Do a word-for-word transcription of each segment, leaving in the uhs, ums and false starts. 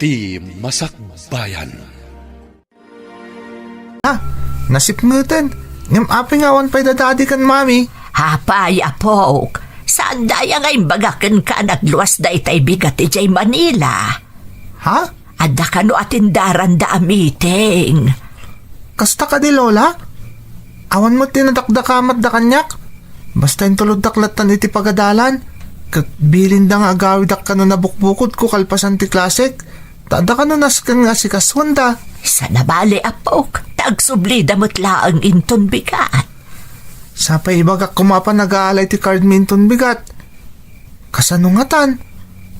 ti Masakbayan. Ah, nasipngeten. Ngem apay nga awan pay da Daddy ken Mami? Apay, apok. Saan daya nga imbaga kenka a nagluas daytay bigat idiay Manila? Ha? Adda kano a tindaranda a meeting. Kasta kadi, Lola? Awan met ti nadakdakamatda kaniak. Basta intuloddak lattan iti pagadalan, ket bilinda nga agawidak kano nabukbukodko kalpasan ti klasek. Ta adda kano nasken nga asikasuanda. Saan a bale, apok, ta agsublida met laeng inton bigat. Sapay ibagak koma a nagaalay ti card mi inton bigat. Kasano ngatan?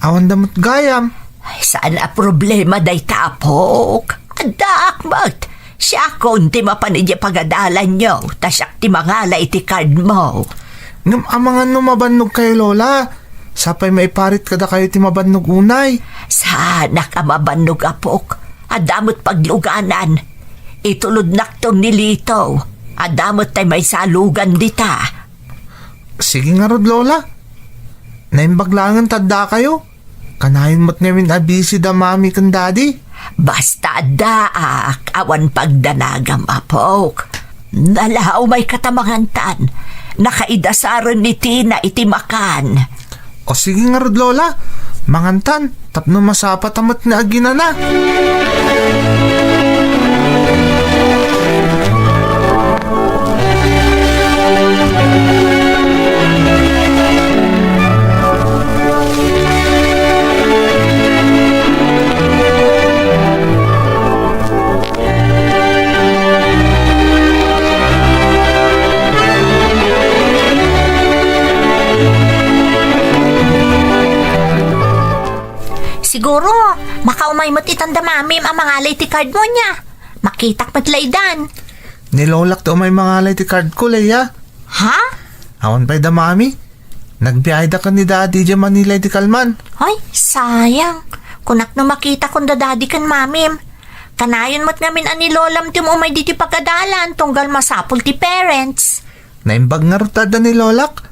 Awanda met gayam. Ay, saan a problema dayta, apok. Addaak met. Siakon ti mapan idiay pagadalanyo, ta siak ti mangala iti card mo. Ngem amangan no mabannog kayo, Lola. Sapay maiparit kadakayo ti mabannog unay. Saanak a mabannog, apok. Adda met pagluganan. Itulodnakton ni Lito. Adda met tay maisalugan dita. Sige ngarud, Lola. Naimbag laengen ta addakayo. Kanayon met ngamin a busy da Mami ken Daddy. Basta addaak, awan pagdanagam, apok. Nala, umayka ta mangantan. Nakaidasaren ni Tina iti makan. O sige ngarud, Lola. Mangantan, tapno masapata met nga aginana. Siguro, makaumay met itan da Mamim a mangalay ti card mo nia. Makitak met laydan. Ni Lolak ti umay mangalay ti card ko, Leia. Ha? Awan pay da Mami. Nagbiayda ken ni Daddy idiay Manila idi kalman. Ay, sayang. Kunak no makitakon da Daddy ken Mamim. Kanayon met ngamin a ni Lolam ti umay diti pagadalan tunggal masapul ti parents. Naimbag ngarud ta adda ni Lolak.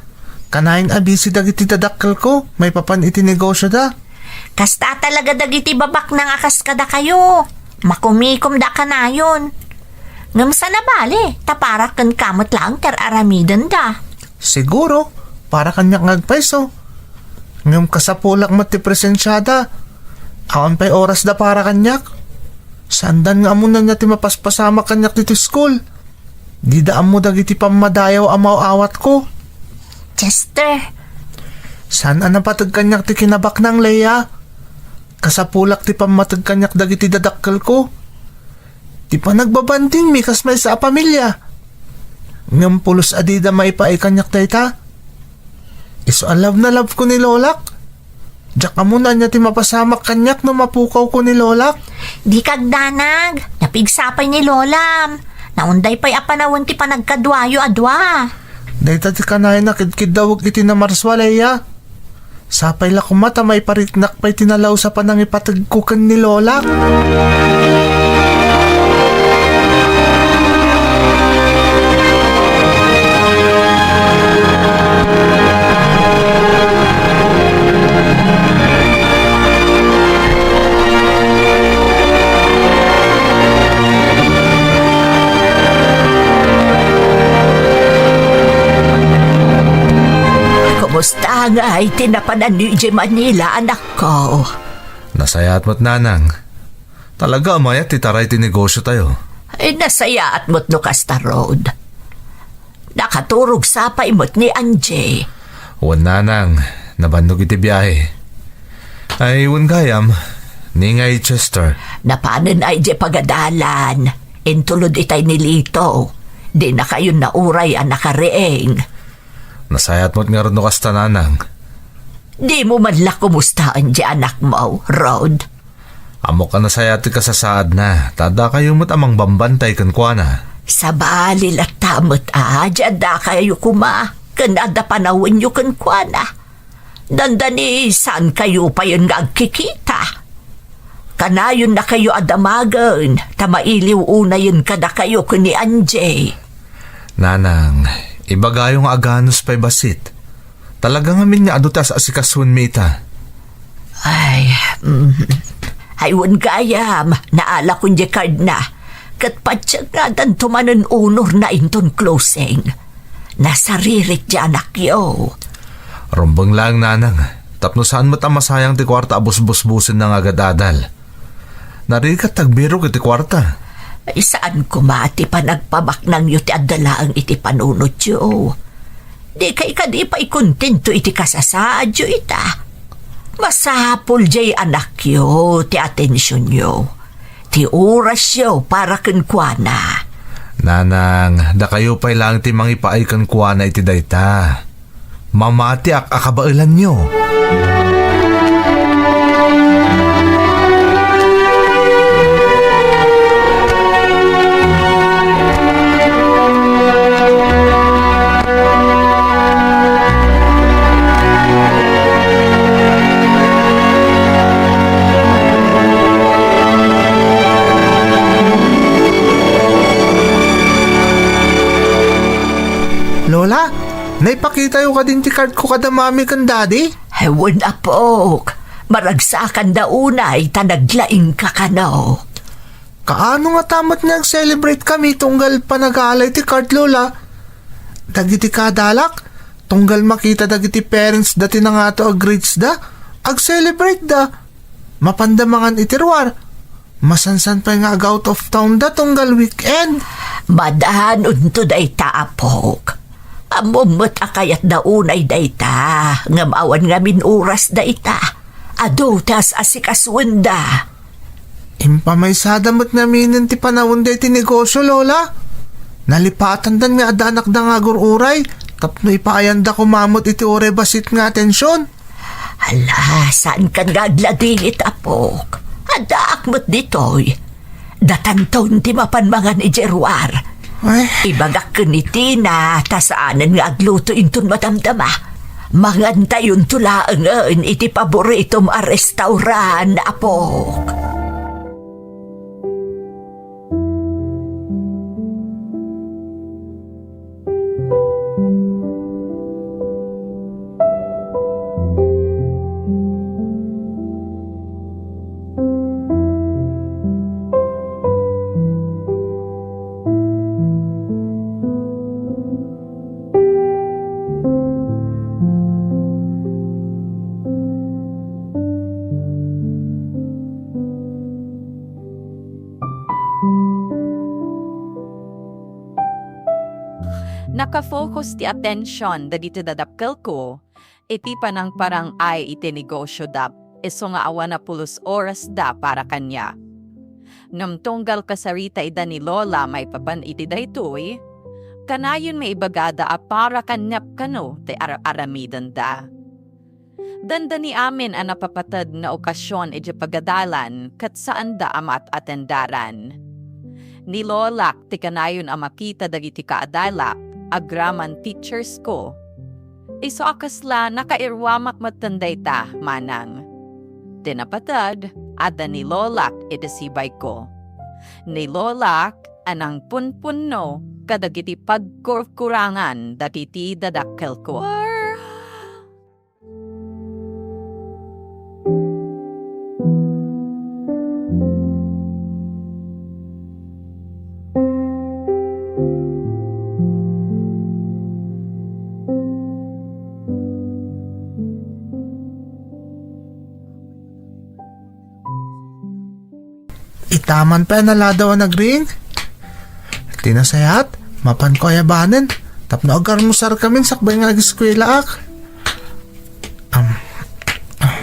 Kanayon a busy dagiti dadakkelko maipapan iti negosioda. Kasta talaga dagiti babaknang a kas kadakayo. Makumikomda kanayon. Ngem saan a bale, ta para kenka met laeng ti ar-aramidenda. Siguro, para kaniak nga agpayso. Ngem kasapulak met ti presensiada. Awan pay orasda para kaniak. Saandan nga ammonan nia ti mapaspasamak kaniak ditoy school. Dida ammo dagiti pammadayaw a maaw-awatko. Chester. Saan a napateg kaniak ti kinabaknang, Leia. Kasapulak ti pammateg kaniak dagiti dadakkelko. Ti panagbabandingmi kas maysa a pamilia. Ngem pulos a dida maipaay kaniak dayta. Isu a love na love ko ni Lolak. Diak ammo no ania ti mapasamak kaniak no mapukawko ni Lolak. Dika agdanag, napigsa pay ni Lolam. Naunday pay a panawen ti panagkaduayo a dua. Dayta ti kanayon a kidkiddawek iti namarsua, Leia. Sapay la koma ta maipariknak pay ti nalaus a panangipategko ken ni Lolak. Kumusta ngay ti napananyo idiay Manila, anakko? Nasayaat met, nanang. Talaga a mayat ti taray ti negosiotayo. Ay, nasayaat met no kasta, Rod. Nakaturog sa pay met ni Angie. Wen, nanang, nabannog iti biahe. Ay, wen gayam, ni ngay Chester? Napanen ay di pagadalan. Intulod itay ni Lito. Di na kayo nauray a nakariing. Nasayaat met ngarud no kasta, nanang. Di mo man la kumustaen di anak mo, Rod? Ammok a nasayaat ti kasasaadna, ta adda kayo met a mangbambantay kenkuana. Sabali latta met a, di adda kayo koma, ken adda panawenyo kenkuana. Dandani, saan kayo payen nga agkikita? Kanayon na kayo a damagen, ta mailiw unayen kadakayo ken ni Angie. Nanang, ibagayo nga aganus pay bassit. Talaga ngamin nga adu ti as-asikasuenmi ita. Ay, mm. Ay, wen gayam, naalakon diay cardna. Ket patiek nga addanto manen unorna inton closing. Nasaririt ti anakyo. Rumbeng laeng, nanang, tapno saan met a masayang ti kuarta a busbusbusenna nga agad-adal. Narigat ti agbirok iti kuarta. Ay, saan koma ti panagpabaknangyo ti adda laeng iti panunotyo. Dikay kadi pay kontento iti kasasaadyo ita. Masapul diay anakyo ti atensionyo, ti orasyo para kenkuana. Nanang, dakayo pay laeng ti mangipaay kenkuana iti dayta. Mamatiak a kabaelanyo. Lola, naipakitayo kadin ti cardko kada Mami ken Daddy? Ay, wen, apok. Maragsakanda unay ta naglaingka kano. Kaano ngata met nga ag-celebrate kami tunggal panagala iti card, Lola? Dagiti kadalak, tunggal makita dagiti parents da ti nangato a grades da, ag-celebrate da. Mapanda mangan iti ruar. Masansan pay nga ag-out of town da tunggal weekend. Madanonto dayta, apok. Ammom met a kayatda unay dayta, ngem awan ngamin oras dayta. Adu ti as-asikasuenda. Impamaysada met ngaminen ti panawenda iti negosyo, Lola. Nalipatandan nga adda anakda nga agur-uray tapno ipaayanda koma met iti uray bassit nga atension. Ala, saankan nga agladingit, apok. Addaak met ditoy. Datanton ti mapan mangan idiay ruar. Ay. Ibagak ken ni Tina ta saanen nga agluto inton madamdama. Mangantayonto laengen iti paboritom a restaurant, apok. Nakafocus ti atension dagiti dadakkelko iti panangparang-ay iti negosyoda, isu nga awan a pulos orasda para kaniak. Ngem tunggal kasaritaida ni Lola maipapan iti daytoy, kanayon maibagada a para kaniak kano ti ar-aramidenda. Dandani amin a napapated nga okasion idiay pagadalan ket saanda a maat-atendaran. Ni Lolak ti kanayon a makita dagiti kaadalak agraman teachers ko. Isu a kasla, nakairuamak metten dayta, manang. Ti napated, adda ni Lolak iti sibayko. Ni Lolak a nangpunpunno kadagiti pagkurkurangan dagiti dadakkelko. Itaman pay a naladaw a nagring. Ti nasayaat, mapanko ayabanen tapno agarmusar kamin sakbay nga ageskuelaak. Am, ah.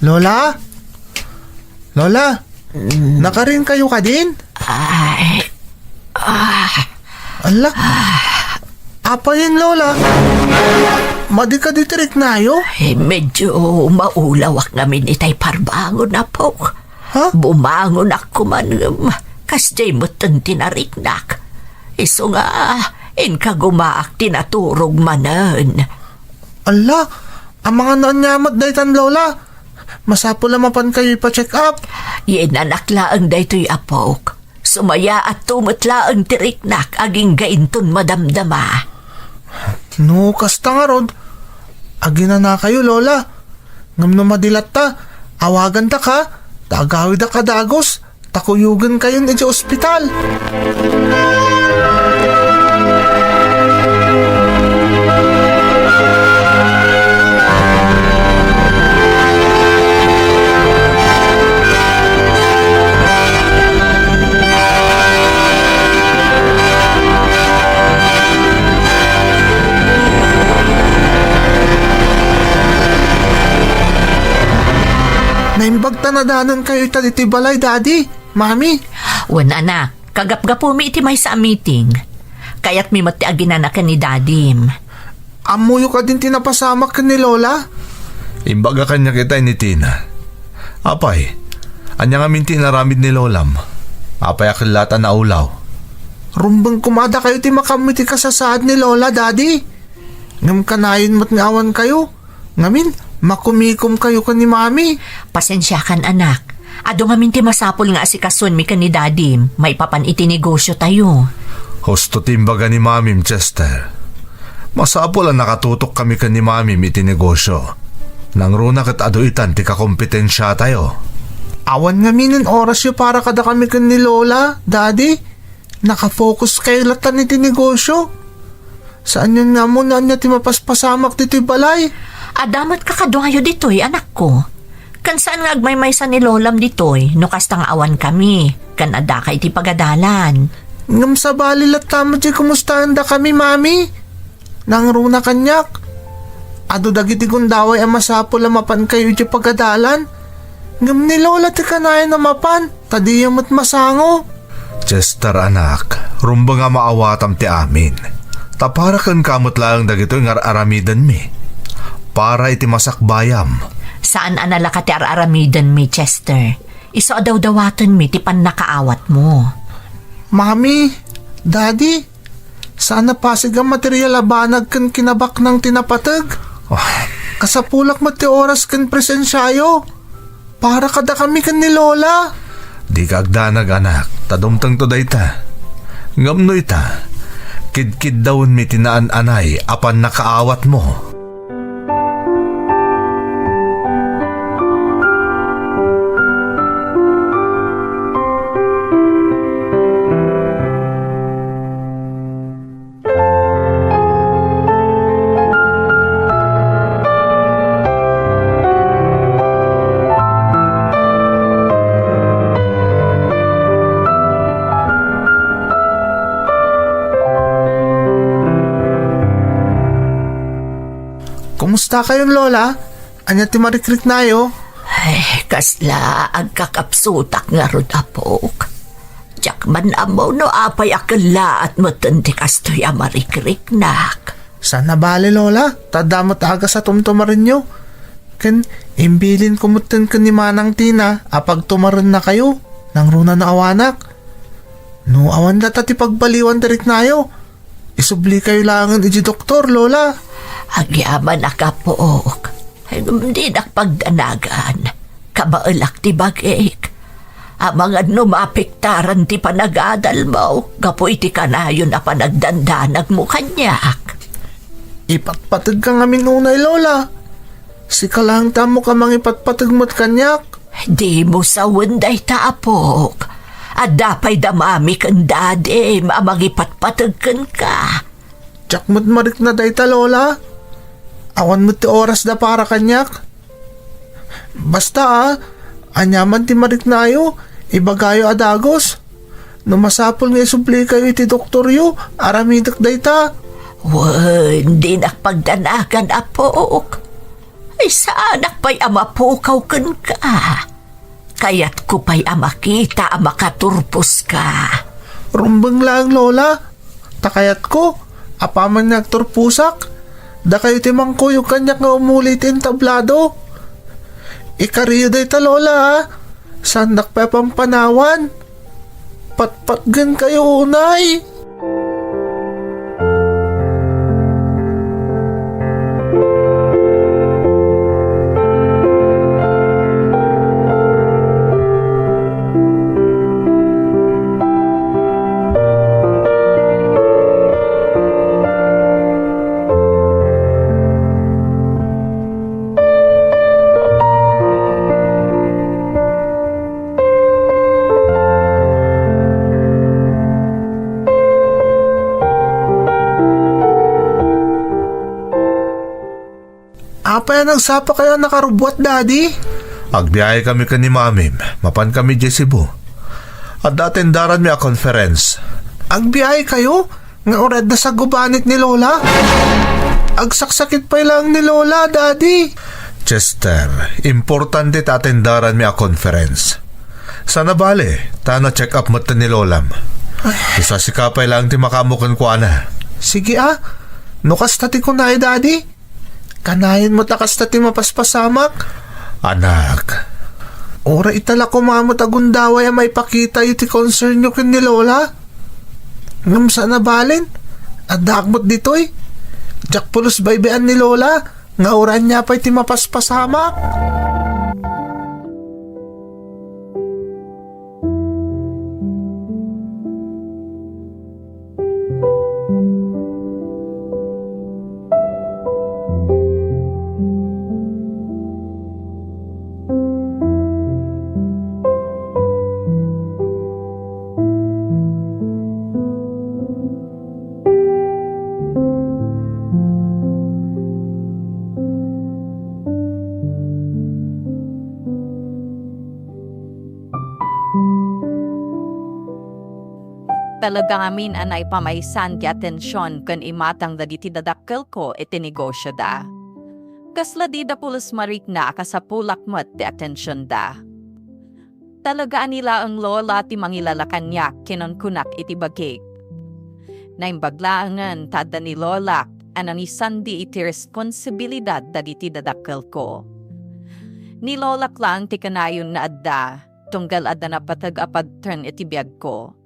Lola? Lola? Mm. Nakaring kayo kadin? Ay. Ah. Ala? Apayen, Lola? Madi kadi ti riknayo? Eh, medyo maulawak ngamin itay parbangon, apok. Ha? Bumangonak koman ngem kasdiay metten ti nariknak. Isu nga, inkagumaak ti naturog manen. Ala, amangan no ania met daytan, Lola? Masapul a mapan kayo ipa-check up. Yinanak laeng daytoy, apok. Sumayaatto met laeng ti riknak agingga inton madamdama. No kasta ngarud, aginana kayo, Lola. Ngem no madi latta, awagandak, ha? Ta agawidak a dagus, ta kuyogenkayon idiay ospital. Naimbag ta nadanonkayo ita ditoy balay, Daddy, Mami. Wen, anak, kagapgapumi iti maysa a meeting. Kayatmi met ti aginana ken ni Dadim. Ammoyo kadin ti napasamak ken ni Lola? Imbaga kaniak ita ni Tina. Apay, ania ngamin ti inaramid ni Lolam? Apay a kellaat a naulaw? Rumbeng koma a dakayo ti makaammo iti kasasaad ni Lola, Daddy. Ngem kanayon met nga awankayo. Ngamin, makumikomkayo ken ni Mami. Pasensiakan, anak. Adu ngamin ti masapul nga asikasuenmi ken ni Dadim maipapan iti negosio tayo. Husto ti imbaga ni Mamim, Chester. Masapul a nakatutokkami ken ni Mamim iti negosio. Nangruna ket adu itan ti kakompetensiatayo. Awan ngaminen orasyo para kadakami ken ni Lola, Daddy. Nakafokuskayo latta iti negosio. Saanyon nga ammo no ania ti mapaspasamak ditoy balay. Adda met kakaduayo ditoy, anakko. Ken saan nga agmaymaysa ni Lolam ditoy no kasta nga awankami, ken addaka iti pagadalan. Ngem sabali latta met ti kumustaendakami, Mami. Nangruna kaniak. Adu dagiti gundaway a masapul a mapankayo iti pagadalan. Ngem ni Lola ti kanayon a mapan, ta diyo met masango. Chester, anak, rumbeng a maawatam ti amin. Ta para kenka met laeng dagitoy nga ar-aramidenmi. Para iti masakbayam. Saan a nalaka ti ar-aramidenmi, Chester. Isu a dawdawatenmi ti pannakaawatmo. Mami, Daddy, saan a pasig a material a banag ken kinabaknang ti napateg. Oh. Kasapulak met ti oras ken presensiayo. Para kadakami ken ni Lola. Dika agdanag, anak, ta dumtengto dayta. Ngem no ita, kidkiddawenmi ti naan-anay a pannakaawatmo. Kumusta kayon, Lola? Ania ti marikriknayo? Ay, kasla agkakapsutak ngarud, apok. Diak man ammo no apay a kellaat metten ti kastoy a marikriknak. Saan a bale, Lola, ta adda met agas a tumtumarenyo. Ken imbilinko metten ken ni Manang Tina a pagtumarennakayo, nangruna no awanak. No awan latta ti pagbaliwan ti riknayo, isublikayo laengen iti doktor, Lola. Agyamanak, apok. Ngem dinak pagdanagan. Kabaelak ti bagik. Amangan no mapiktaran ti panagadalmo gapu iti kanayon a panagdandanagmo kaniak. Ipatpategka ngamin unay, Lola. Sika laeng ti ammok a mangipatpateg met kaniak. Dimo sawen dayta, apok. Adda pay da Mami ken Dadim a mangipatpateg kenka. Diak met marikna dayta, Lola. Awan met ti orasda para kaniak. Basta, a, aniaman ti mariknayo, ibagayo a dagus. No masapul nga isublikayo iti doktoryo, aramidek dayta. Wen, dinak pagdanagan, apok. Ay, saanak pay a mapukaw kenka. Kayatko pay a makita a makaturposka. Rumbeng laeng, Lola. Ta kayatko, apaman nga agturposak, dakayo ti mangkuyog kaniak nga umuli iti entablado. Ikariyo dayta, Lola, a. Saandak pay a pampanawan. Patpatgenkayo unay. pay a nagsapakayo a nakarubbuat, Daddy? Agbiayekami ken ni Mamim. Mapankami idiay Cebu. Adda atendaranmi a conference. Agbiaykayo? Nga uray adda sa gubanit ni Lola? Agsaksakit pay laeng ni Lola, Daddy. Chester, importante ta atendaranmi a conference. Sana bale, ta na-check up met ni Lolam. Ay. Isu a sika pay laeng ti makaammo kenkuana. Sige a, no kasta ti kunay, Daddy. Kanayon met a kasta ti mapaspasamak. Anak. Uray ita la koma met a gundaway a maipakitayo ti concernyo ken ni Lola. Ngem sana balen, addaak met ditoy. Diak pulos baybay-an ni Lola, nga uray ania pay ti mapaspasamak. Talaga ngamin a naipamaysan ti atension ken imatang dagiti dadakkelko iti negosioda. Kasla dida pulos marikna a kasapulak met ti atensionda. Talaga a ni laeng Lola ti mangilala kaniak, kinunkunak iti bagik. Naimbag laengen ta adda ni Lolak a nangisandi iti responsibilidad dagiti dadakkelko. Ni Lolak laeng ti kanayon nga adda, tunggal adda napateg a pagtern iti biagko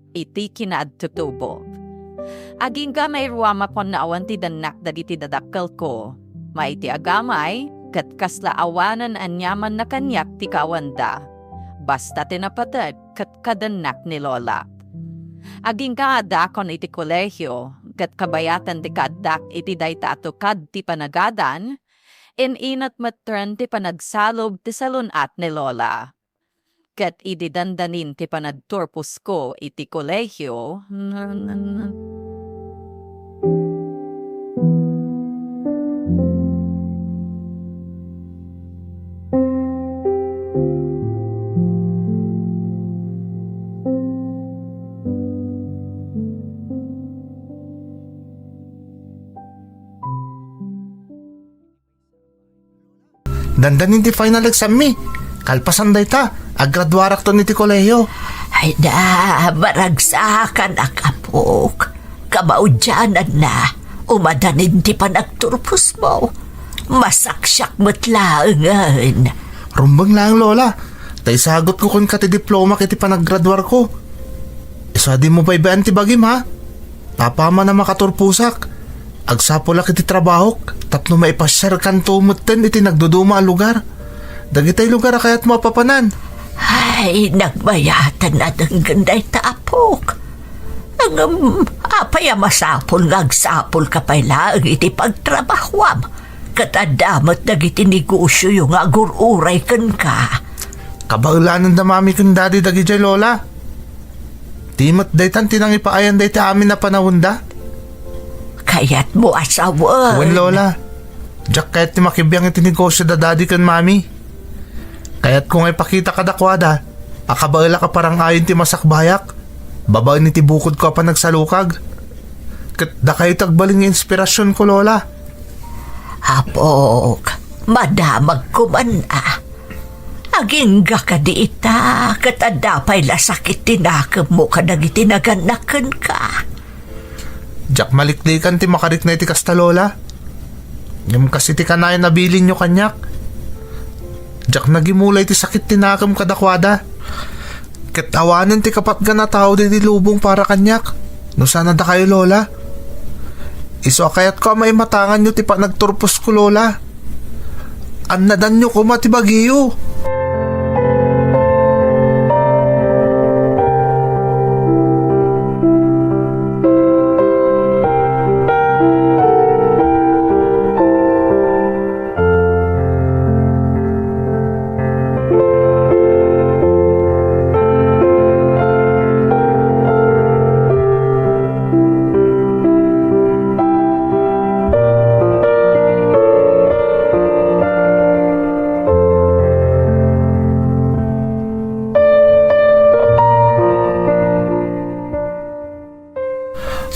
iti kinaadtutubo. Agingga mairuamakon nga awan ti dannak dagiti dadakkelko. Maiti a gamay, ket kasla awanen aniamanna kaniak ti kaawanda. Basta ti napateg ket kadannak ni Lola. Agingga addaakon iti kolehio, ket kabayatan ti kaaddak iti dayta a tukad ti panagadan, in-inat metten ti panagsalub ti salun-at ni Lola. Ket idi dandanin ti panagturposko iti kolehio, Dandanin ti final exam mi. Kalpasan dayta, aggraduarakton iti kolehio. Ay da, maragsakanak, apok. Kamaudiananna, umadanin ti panagturposmo. Masaksiak met laengen. Rumbeng laeng, Lola. Ta isagutko kenka ti diplomak iti panaggraduarko. Isu a dimo baybay-an ti bagim, ha? Apaman a makaturposak, agsapulak iti trabahok tapno maipasiarkanto metten iti nagduduma a lugar. Dagitay lugar a kayatmo a papanan. Ay, nagbayatan a denggen dayta, apok. Ngem, apay a masapul nga agsapulka pay laeng iti pagtrabahoam? Ket adda met dagiti negosioyo nga agur-uray kenka. Kabaelananda mami ken dadi dagidiay, Lola. Ti met daytan ti nangipaayan dayta amin a panaonda. Kayatmo a sawen. Wen, Lola. Diak kayat ti makibiang iti negosio da Daddy ken Mami. Kayatko nga ipakita kadakuada a kabaelak a parang-ayon ti masakbayak babaen iti bukodko a panagsalukag. Ket dakayo ti agbalin nga inspirasionko, Lola. Apok, madamagko man a. Agingga kadi ita, ket adda pay la sakit ti nakemmo kadagiti nagannak kenka. Diak maliklikan ti makarikna iti kasta, Lola. Ngem kas iti kanayon a bilinyo kaniak, diak nagimula iti sakit ti nakem kadakuada. Ket awanen ti kapatgan a tao ditoy lubong para kaniak, no saan a dakayo, Lola. Isu a kayatko a maimatanganyo ti panagturposko, Lola. Annadanyo koma ti bagiyo.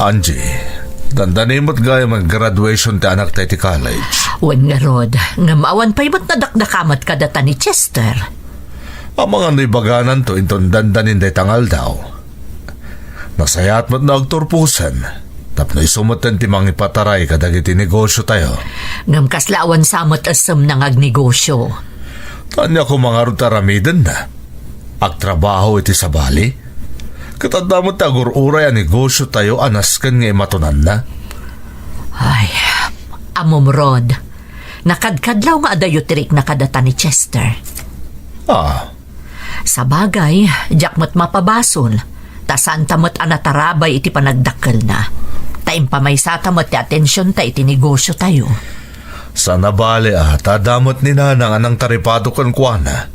Angie, dandani met gayam nga graduation ti anakta iti college. Wen ngarud, ngem awan pay met nadakdakamat kadata ni Chester. Amangan no ibagananto inton dandanin dayta nga aldaw. Nasayaat met no agturposen, tapno isu metten ti mangipataray kadagiti negosiotayo. Ngem kasla awan sa met essem nga agnegosio. Ania koma ngarud ti aramidenna? Agtrabaho iti sabali? Ket adda met ti agur-uray a negosiotayo a nasken nga imatonanna. Ay, ammom, Rod. Nakadkadlaw nga adayo ti rikna kadata ni Chester. Ah. Sabagay, diak met mapabasol, ta saanta met a natarabay iti panagdakkelna. Ta impamaysata met ti atensionta iti negosiotayo. Saan a bale a, ta adda met ni Nanang a nangtaripado kenkuana.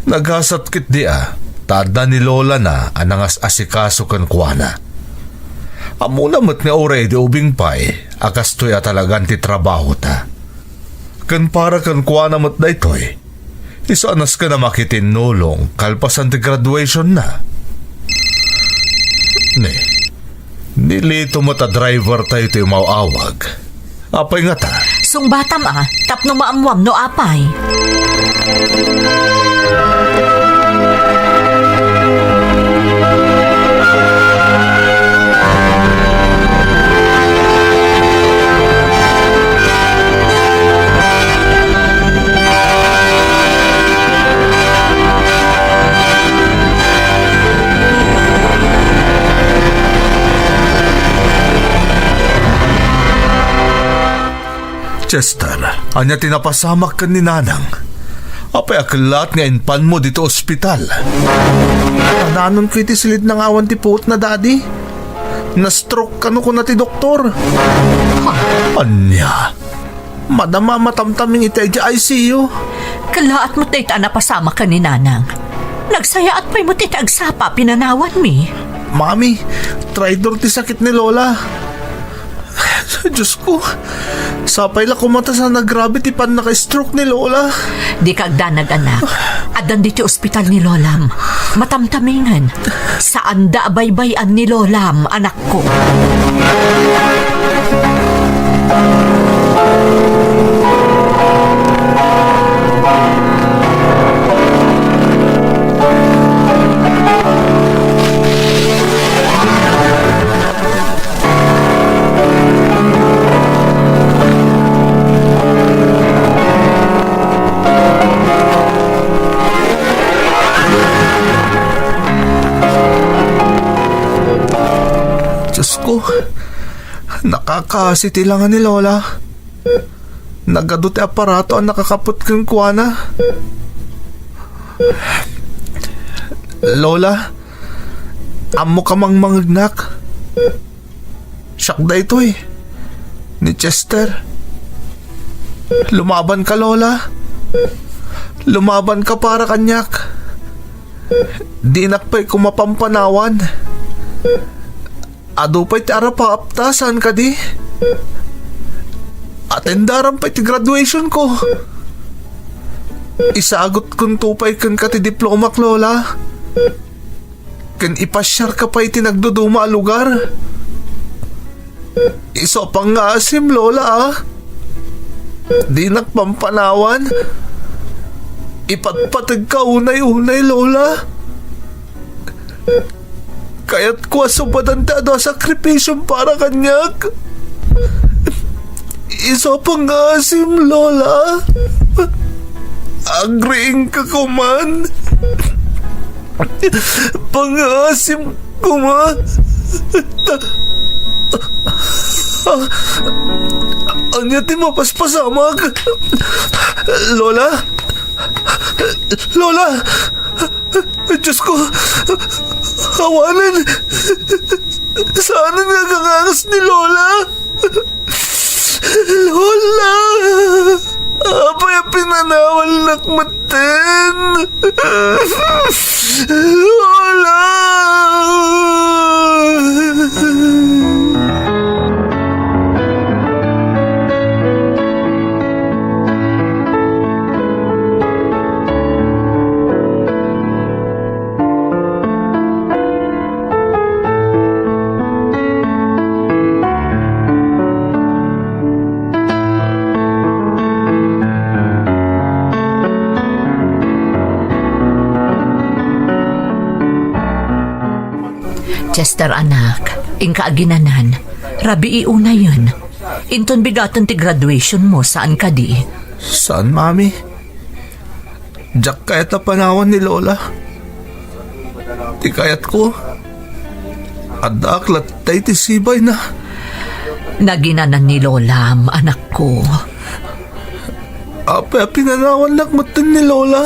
Nagasat ketdi a, ta adda ni Lolana a nangas-asikaso kenkuana. Ammona met nga uray idi ubing pay a kastoy a talagan ti trabahota. Ken para kenkuana met daytoy, isu a nasken a makitinnulong kalpasan ti graduationna. Ni, ni Lito met a drivertayo ti umaw-awag. Apay ngata? Sungbatam a, tapno maammuam no apay. Chester, ania ti napasamak ken ni Nanang? Apay a kellaat nga impanmo ditoy ospital? Nadanonko iti silidna nga awan ti puotna, Daddy. Na-stroke kano, kuna ti doktor. Ania? Madama a matamtaming iti I C U. Kellaat met dayta a napasamak ken ni Nanang. Nagsayaat pay met iti agsapa a pinanawanmi. Mami, traidor ti sakit ni Lola. Diosko, sapay la koma ta saan a grabe ti pannaka-stroke ni Lola. Dika agdanag, anak. Addan ditoy ospital ni Lolam. Matamtamingen. Saanda a baybay-an ni Lolam, anakko. Diosko, nakakaasi ti langa ni Lola. Nagadu ti aparato a nakakaput kenkuana. Lola, ammoka mangmangegnak. Siak daytoy, ni Chester. Lumabanka, Lola. Lumabanka para kaniak. Dinak pay koma pampanawan. Adu pay ti arapaapta, saan kadi? Atendaram pay ti graduation ko. Isagutkonto pay kenka ti diplomak, Lola. Ken ipasiarka pay ti nagduduma a lugar. Isu a pangngaasim, Lola, a. Dinak pampanawan. Ipatpategka unay-unay, Lola. Kayatko a subadan ti adu a sakripisiom para kaniak. Isu a pangngaasim, Lola. Agriingka koman. Pangngaasim koma. Ania ti mapaspasamak? Lola? Lola! Diosko, awanen. Saanen nga agangangas ni Lola. Lola! Apay a pinanawannak metten? Lola! Chester, anak, inka aginanan. Rabii unayen. Inton bigaten ti graduation mo, saan kadi? Saan, Mami? Diak kayat a panawan ni Lola. Ti kayatko, addaak latta iti sibayna. Naginanan ni Lolam, anakko. Apay a pinanawannak metten ni Lola?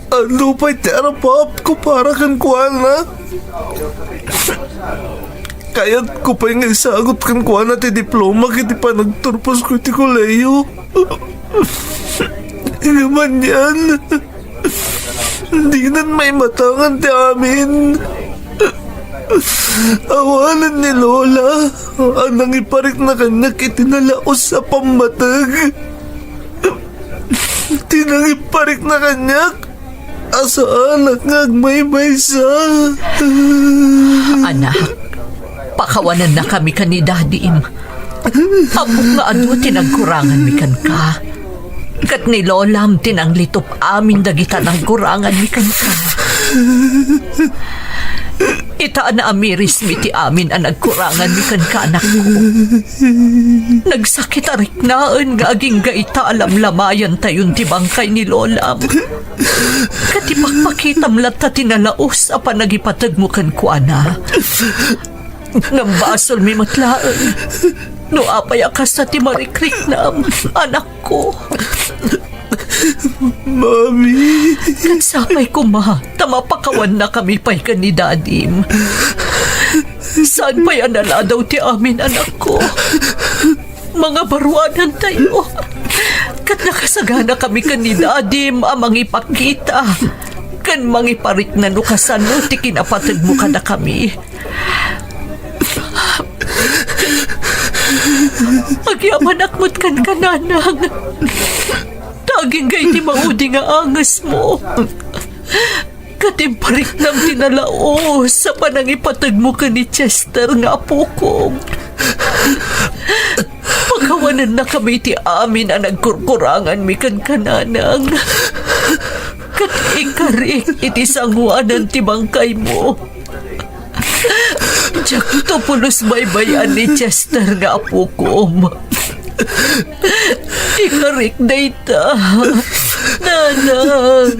Ano pay ti arap-apko para kenkuana? Kayatko pay nga isagut kenkuana ti diploma iti panagturposko iti kolehiyo. Ngem anian, dinan maimatangan ti amin. Awanen ni Lola a nangiparikna kaniak iti nalaus a pammateg. Ti nangiparikna kaniak a saanak nga agmaymaysa. Anak, pakawanennakami ken ni Dadim. Ammok nga adu ti nagkuranganmi kenka. Ket ni Lolam ti nanglitup amin dagita nagkuranganmi kenka. Ita a naamirismi ti amin a nagkuranganmi kenka, anakko. Nagsakit a riknaen nga agingga ita a lamlamayantayon ti bangkay ni Lolam. Ket ipakpakitam latta ti nalaus a panagipategmo kenkuana. Ngem basolmi met laeng no apay a kasta ti marikriknam, anakko. Mami. Ket sapay koma ta mapakawannakami pay ken ni Dadim. Saan pay a naladaw ti amin, anakko. Mangabaruadantayo. Ket nakasaganakami ken ni Dadim a mangipakita ken mangiparikna no kasano ti kinapategmo kadakami. Agyamanak met kenka, nanang. Ta agingga iti maudi nga angesmo. Ket impariknam ti nalaus a panangipategmo ken ni Chester nga apokom. Pakawanennakami iti amin a nagkurkuranganmi kenka, nanang. Ket ikarik iti sangoanan ti bangkaymo. Diakto pulos baybay-an ni Chester nga apokom. Ikarik dayta, nanang.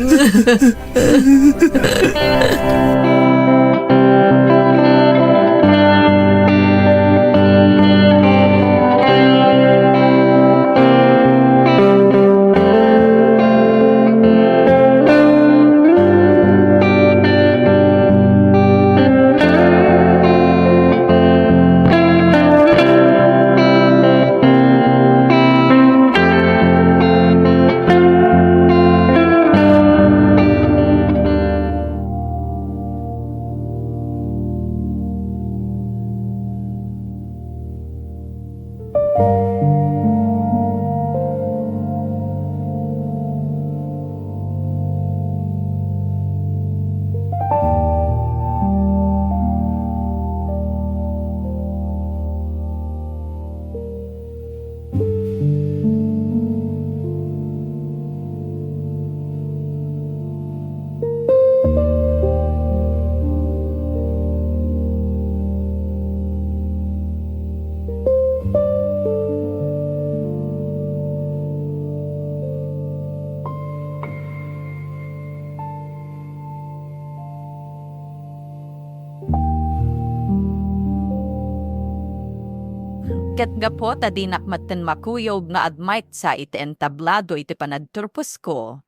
Ket gapu ta dinak metten makuyog nga agmaysa iti entablado iti panagturposko,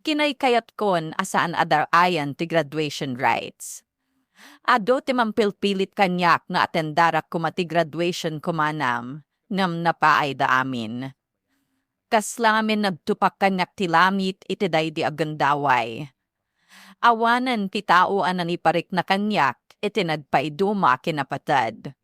kinaykayatkon a saan a dar-ayan ti graduation rites. Adu ti mampilpilit kaniak nga atendarak koma ti graduation kumanam, ngem napaayda amin. Kasla ngamin nagtupak kaniak ti langit iti daydi a gundaway. Awanen ti tao a nangiparikna kaniak iti nagpaiduma a kinapated.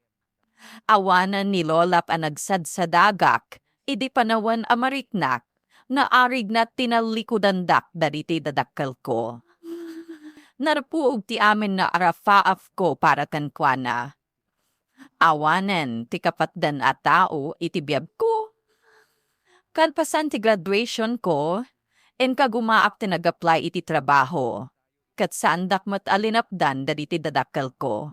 Awanen ni Lolap a nagsadsadagak idi panawen a mariknak, naarigna ti nallikudandak dagiti dadakkelko. Narpuog ti amin nga arapaapko para kenkuana. Awanen ti kapatdan a tao iti biagko. Kalpasan ti graduationko, inkagumaak ti nag-apply iti trabaho. ket saandak met a linapdan dagiti dadakkelko.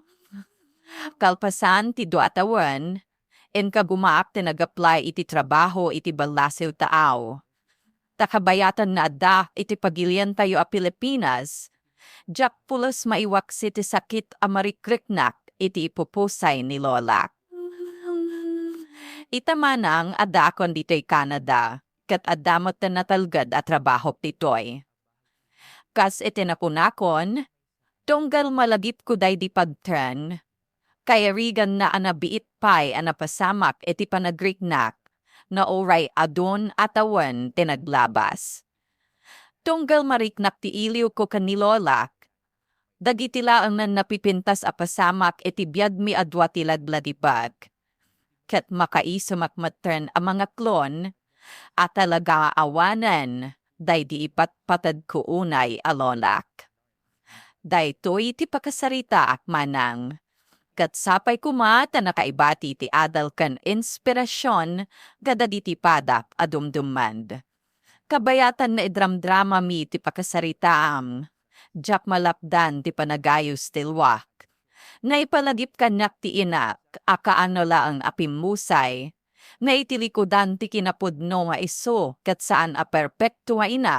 Kalpasan ti dua a tawen, inka gumaak ti nag-apply iti trabaho iti ballasiw taaw. Ta kabayatanna adda iti pagiliantayo a Pilipinas, diak pulos maiwaksi ti sakit a marikriknak iti ipupusay ni lolak. Ita manang addaakon ditoy Canada, ket adda met ti natalged a trabaho ditoy. Kas iti nakunakon, tunggal malagipko daydi pagtren, kairiganna a nabiit pay a napasamak iti panagriknak, no uray adun a tawen ti naglabas. Tunggal mariknak ti iliwko ken ni lolak, dagiti laengen napipintas a pasamak iti biagmi a dua ti lagladipek. Ket makaisumak metten a mangaklon a talaga awanen daydi ipatpatedko unay a lolak. Daytoy ti pakasaritaak manang. Ket sapay koma ta nakaibati ti adal ken inspirasion kadagiti padak a dumdummed. Kabayatan naidramdramami ti pakasaritaam. Diak malapdan ti panagayus ti luak. Naipalagip kaniak ti inak a kaano laeng a pimmusay. Nga iti likudan ti kinapudno nga isu ket saan a perpekto nga ina,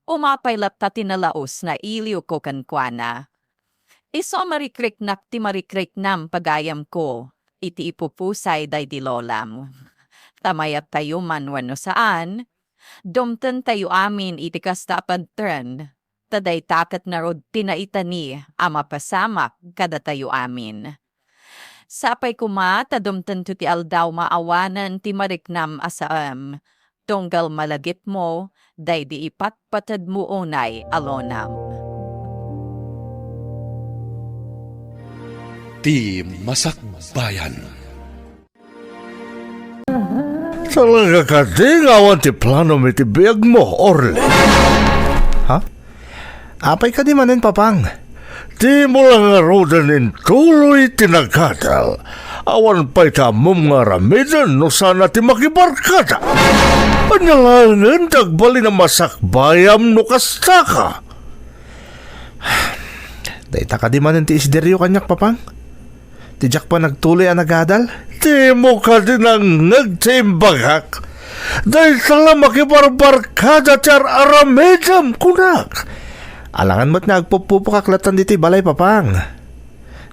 umapay latta ti nalaus nga iliwko kenkuana. Isu a marikriknak ti marikriknam pagayamko iti ipupusay daydi lolam. Ta mayattayo man wenno saan, dumtengtayo amin iti kasta a pagtren, ta dayta ket ngarud ti naitani a mapasamak kadatayo amin. Sapay koma ta dumtengto ti aldaw nga awanen ti mariknam a saem, tunggal malagipmo daydi ipatpatedmo unay a lonam. Ti Masakbayan. Talaga kadi nga awan ti planom iti biagmo, Orly? Ha? Apay kadi manen, Papang? Dimo la ngaruden intuloy ti nagadal. Awan pay ti ammom nga aramiden no saan a ti makibarkada. Ania laengen ti agbalin a masakbayam no kastaka? Dayta kadi manen ti isderyo kaniak, Papang? Ti diak panagtuloy a nagadal? Dimo kadi nangngeg ti imbagak? Dayta la makibarbarkada ti ar-aramidem, kunak. Alangan met nga agpuppupokak lattan ditoy balay, Papang.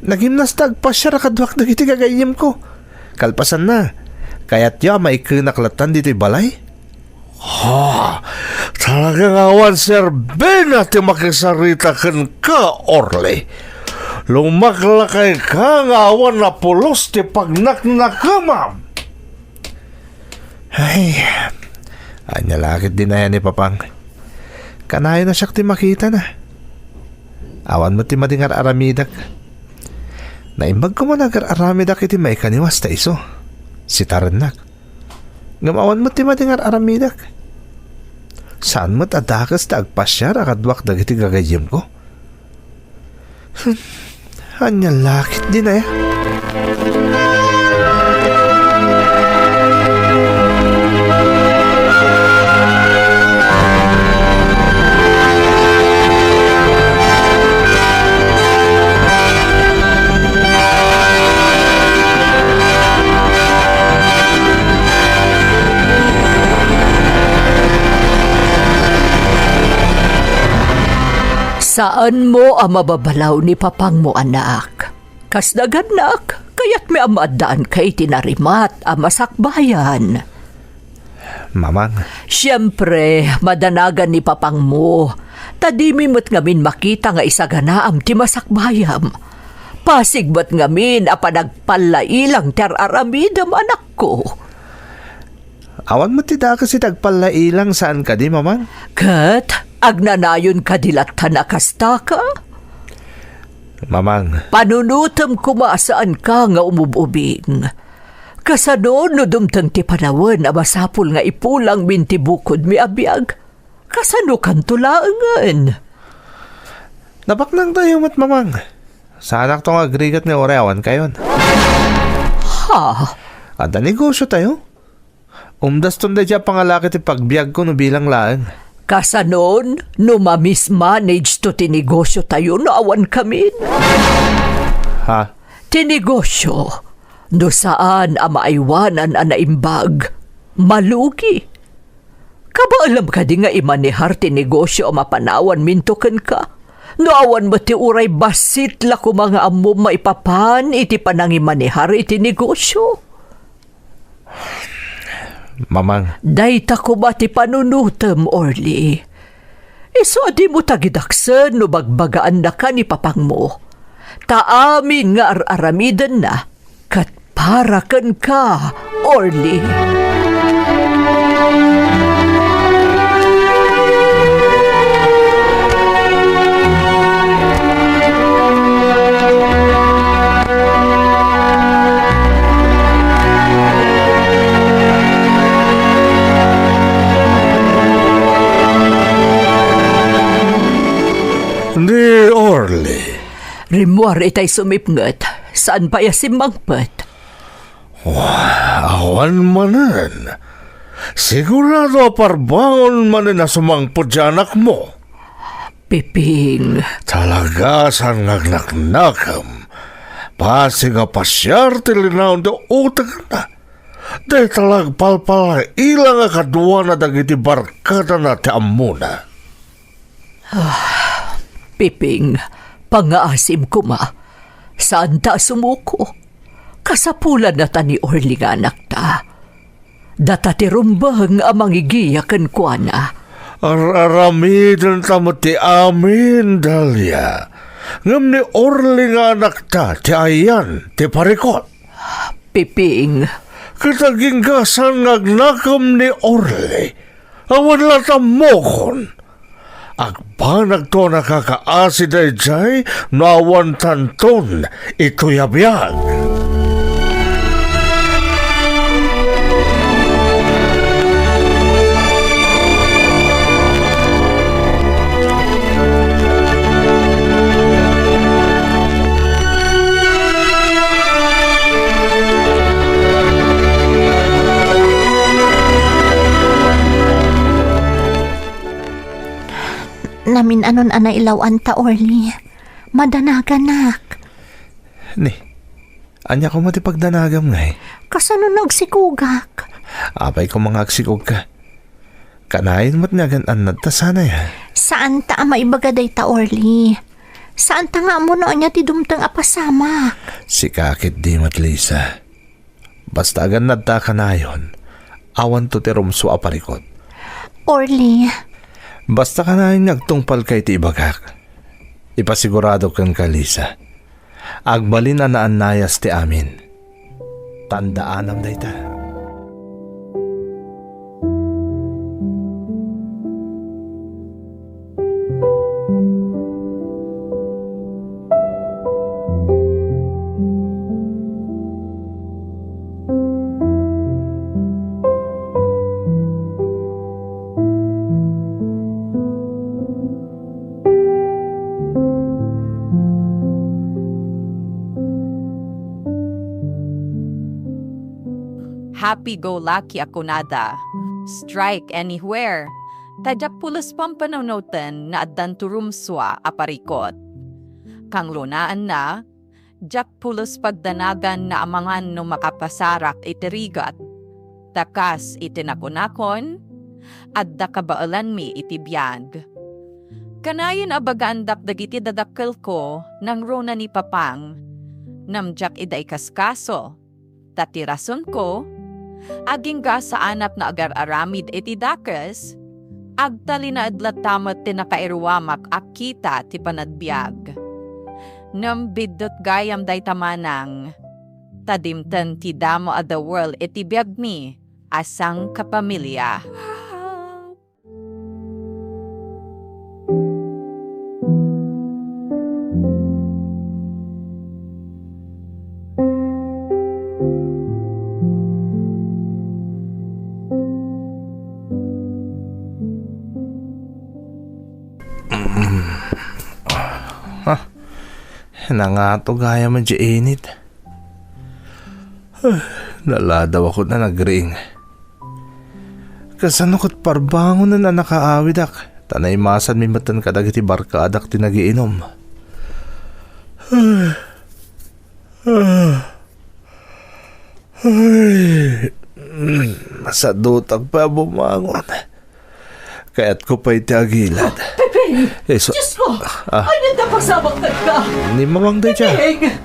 Nagimnas ta agpasiar a kaduak dagiti gagayyemko. Kalpasanna, kayatyo a maikkenak lattan ditoy balay? Ha, talaga nga awan serbina ti makisarita kenka, Orly. Lumaklakayka nga awan napulos ti pagnaknakemam. Ay, ania la ketdin aya ni Papang? Kanayon a siak ti makitana. Awan met ti madi nga ar-aramidek. Naimbag koma nga agar-aramidek iti maikaniwas ta isu. Sitarennak. Ngem awan met ti madi nga ar-aramidek. Saan met a dakes ti agpasiar a kaduak dagiti gagayyemko. Hmm, ania la ketdin aya? Saanmo a mababalaw ni Papangmo, anak. Kas nagannak, kayatmi a maaddaanka iti narimat a masakbayan. Mamang. Siempre, madanagan ni Papangmo, ta dimi met ngamin makita nga isaganaam ti masakbayam. Pasig met ngamin a panagpallailang ti ar-aramidem, anakko. Awan met ti dakes iti agpallailang saan kadi, Mamang? Ket agnanayon kadi latta a kastaka? Mamang. Panunotem koma a saanka nga umub-ubing. Kasano no dumteng ti panawen a masapul nga ipulangmin ti bukodmi a biag? Kasanokanto laengen? Napaknangtayo met, Mamang. Saanakto nga agrigat nga uray awankayon. Ha? Adda negosiotayo? Umdaston daydiay a pangalaki ti pagbiagko no bilang laeng. Kasanon no mamismanage to ti negosyo tayo no awan kamin? Ha? Ti negosyo, no saan a maaywanan a naimbag, malugi. Kabaelam kadi nga imanehar ti negosyo a mapanawan minto kenka? No awan met ti uray bassit la koma nga ammom maipapan iti panangimanehar iti negosyo. Mamang. Dayta koma ti panunotem, Orly. Isu a dimo tagidaksen no bagbagaannaka ni papangmo. Ta amin nga ar-aramidenna ket para kenka, Orly. Ni Orly. Rimmuar itay sumipnget. Saan pay a simmangpet? Wah, awan manen. Sigurado a parbangon manen a sumangpet ti anakmo. Piping. Talaga saan nga agnaknakem. Bassit a pasiar ti linaon ti utegenna. Dayta la agpalpalaila nga kaduana dagiti barkadana ti ammona. Ah, Piping, pangngaasim koma. Saanta a sumuko. Kasapulanna ta ni Orly nga anakta. Data ti rumbeng a mangigiya kenkuana. Ar-aramidenta met ti amin, Dalia. Ngem ni Orly nga anakta ti ayan ti parikot. Piping. Ket agingga saan nga agnakem ni Orly. Awan la tammokon. Agbanagto a nakakaasi daydiay no awan tanton itoy a biag. Namin-anon a nailaw-anta, Orly. Madanaganak. Ni, ania koma ti pagdanagam, ngay? Kasano no agsikogak? Apay koma nga agsikogka? Kanayon met nga agan-annad ta sanay, ha? Saanta a maibaga dayta, Orly. Saanta nga ammo no ania ti dumteng a pasamak. Sika ket di met, Lisa. Basta agannad ta kanayon, awanto ti rumsua a parikot. Orly. Basta kanayon nga agtungpalka iti ibagak. Ipasigurado kenka, Lisa. Agbalin a naannayas ti amin. Tandaanam dayta. Happy-go-lucky a kunada, strike anywhere, ta diak pulos pampanawnawaten nga addanto rumsua a parikot. Kangrunaanna, diak pulos pagdanagan nga amangan no makapasarak iti rigat. Ta kas iti nakunakon, adda kabaelanmi iti biag. Kanayon a bagaandak dagiti dadakkelko nangruna ni Papang, ngem diak ida ikaskaso. Ta ti rasonko, agingga saanak nga agar-aramid iti dakes, agtalinaed latta met ti nakairuamak a kita ti panagbiag. Ngem biddut gayam dayta manang, ta dimten ti damo a the world iti biagmi a sangkapamilia. Ah, nangato gayam a di init. Naladaw ako na nagriing. Kasano ket parbangonen a nakaawidak, ta naimasanmi metten kadagiti barkadak ti nagiinum. Ay, masadutak pay a bumangon. Kayatko pay ti agilad. Pepeng! Isu- Diyos ko! Ah. Ania ti napasamak kenka? Ni Mamang dayta. Pepeng!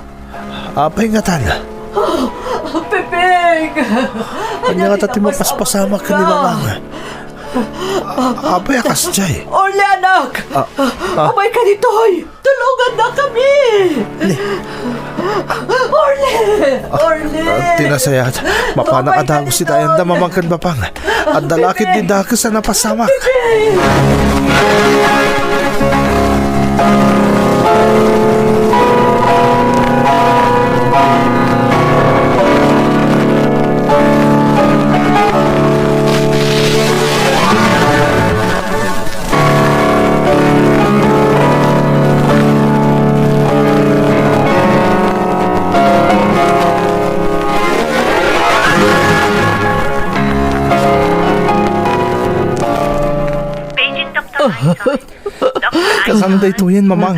Apay ngatan? Ah, Pepeng! Ania ngata ti mapaspasamak ken ni Mamang? Apay a kasdiay? Orly, anak! Ah, ah. Umayka ditoy! Tulongannakami! Ni- Orly! Orly! Ah, ti nasayaat, mapanak a dagus iti ayanda, Mamang ken Papang. Adda la ketdi dakes a napasamak. Kasano daytoyen, Mamang?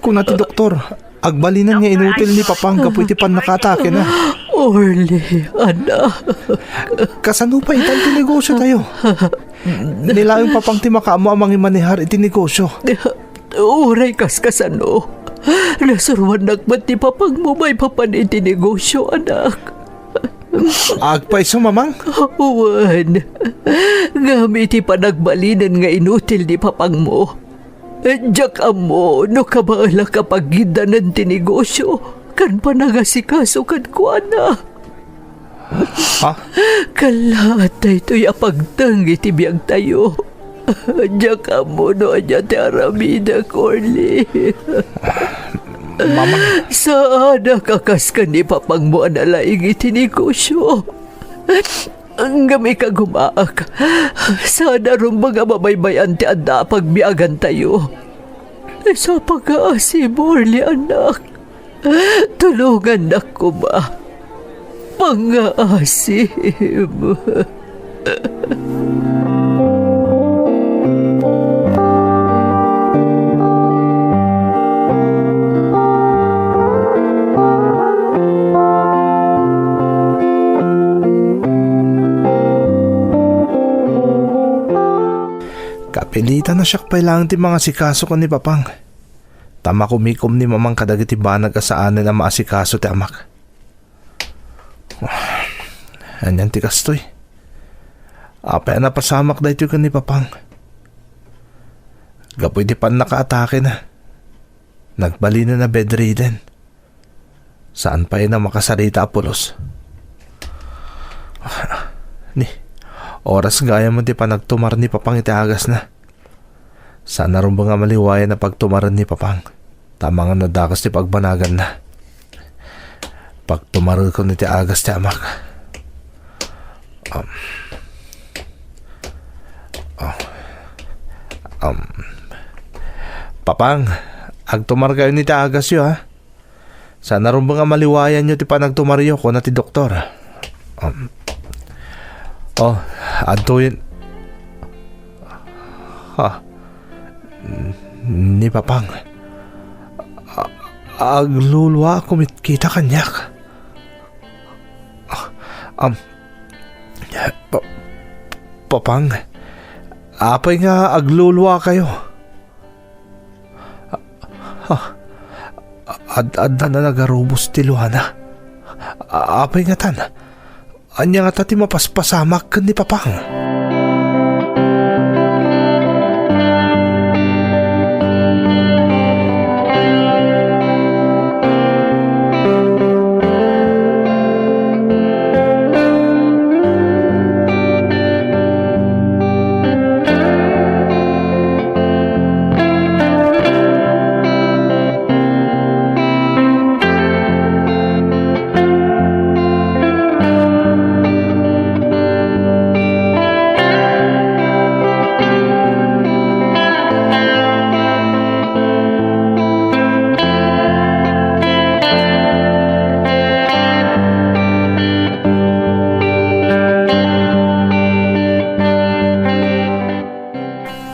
Kuna ti doktor, agbalinen nga inutil ni Papang gapu iti pannakaatakena. Orly, anak. Kasano pay itan ti negosiotayo? Ni laeng Papang ti makaammo a mangimanehar iti negosio. Uray kaskasano, nasuroannak met ni Papangmo maipapan iti negosio, anak. Agpayso, Mamang? Wen, ngem iti panagbalinen nga inutil ni Papangmo, diak ammo no kabaelak a pagiddanen ti negosio ken panangasikaso kenkuana. Ha? Kallaat daytoy a pagteng iti biagtayo. Diak ammo no ania ti aramidek, Orly. Mamang. Saanak a kas ken ni Papangmo a nalaing iti negosio. Ngem ikagumaak, saan a rumbeng a mabaybay-an ti adda a pagbiagantayo. Isu a pangngaasim, Orly, anak. Tulongannak koma. Pangngaasim. Kapilitan a siak pay laeng ti mangasikaso ken ni Papang. Ta makumikom ni Mamang kadagiti banag a saanen a maasikaso ti amak. Anian ti kastoy? Apay a napasamak daytoy ken ni Papang? Gapu iti pannakaatakena, nagbalinen a bedridden. Saan pay a makasarita a pulos. Ni, oras gayam ti panagtumar ni Papang iti agasna. Saan a rumbeng a maliwayan a pagtumaren ni Papang. Ta amangan no dakes ti pagbanaganna. Pagtumarekon iti agas ti amak. Um, oh. Um, Papang, agtumarkayon iti agasyo, ha? Saan a rumbeng a maliwayanyo ti panagtumaryo, kuna ti doktor. Um, oh, adtoyen. Ha? Ni Papang. A-, agluluaak met kita kaniak. Ah, am, Pa-, Papang, apay nga agluluakayo? Ah, ad-, adda na nagarubos ti luana. A-, apay ngatan? Ania ngata ti mapaspasamak ken ni Papang?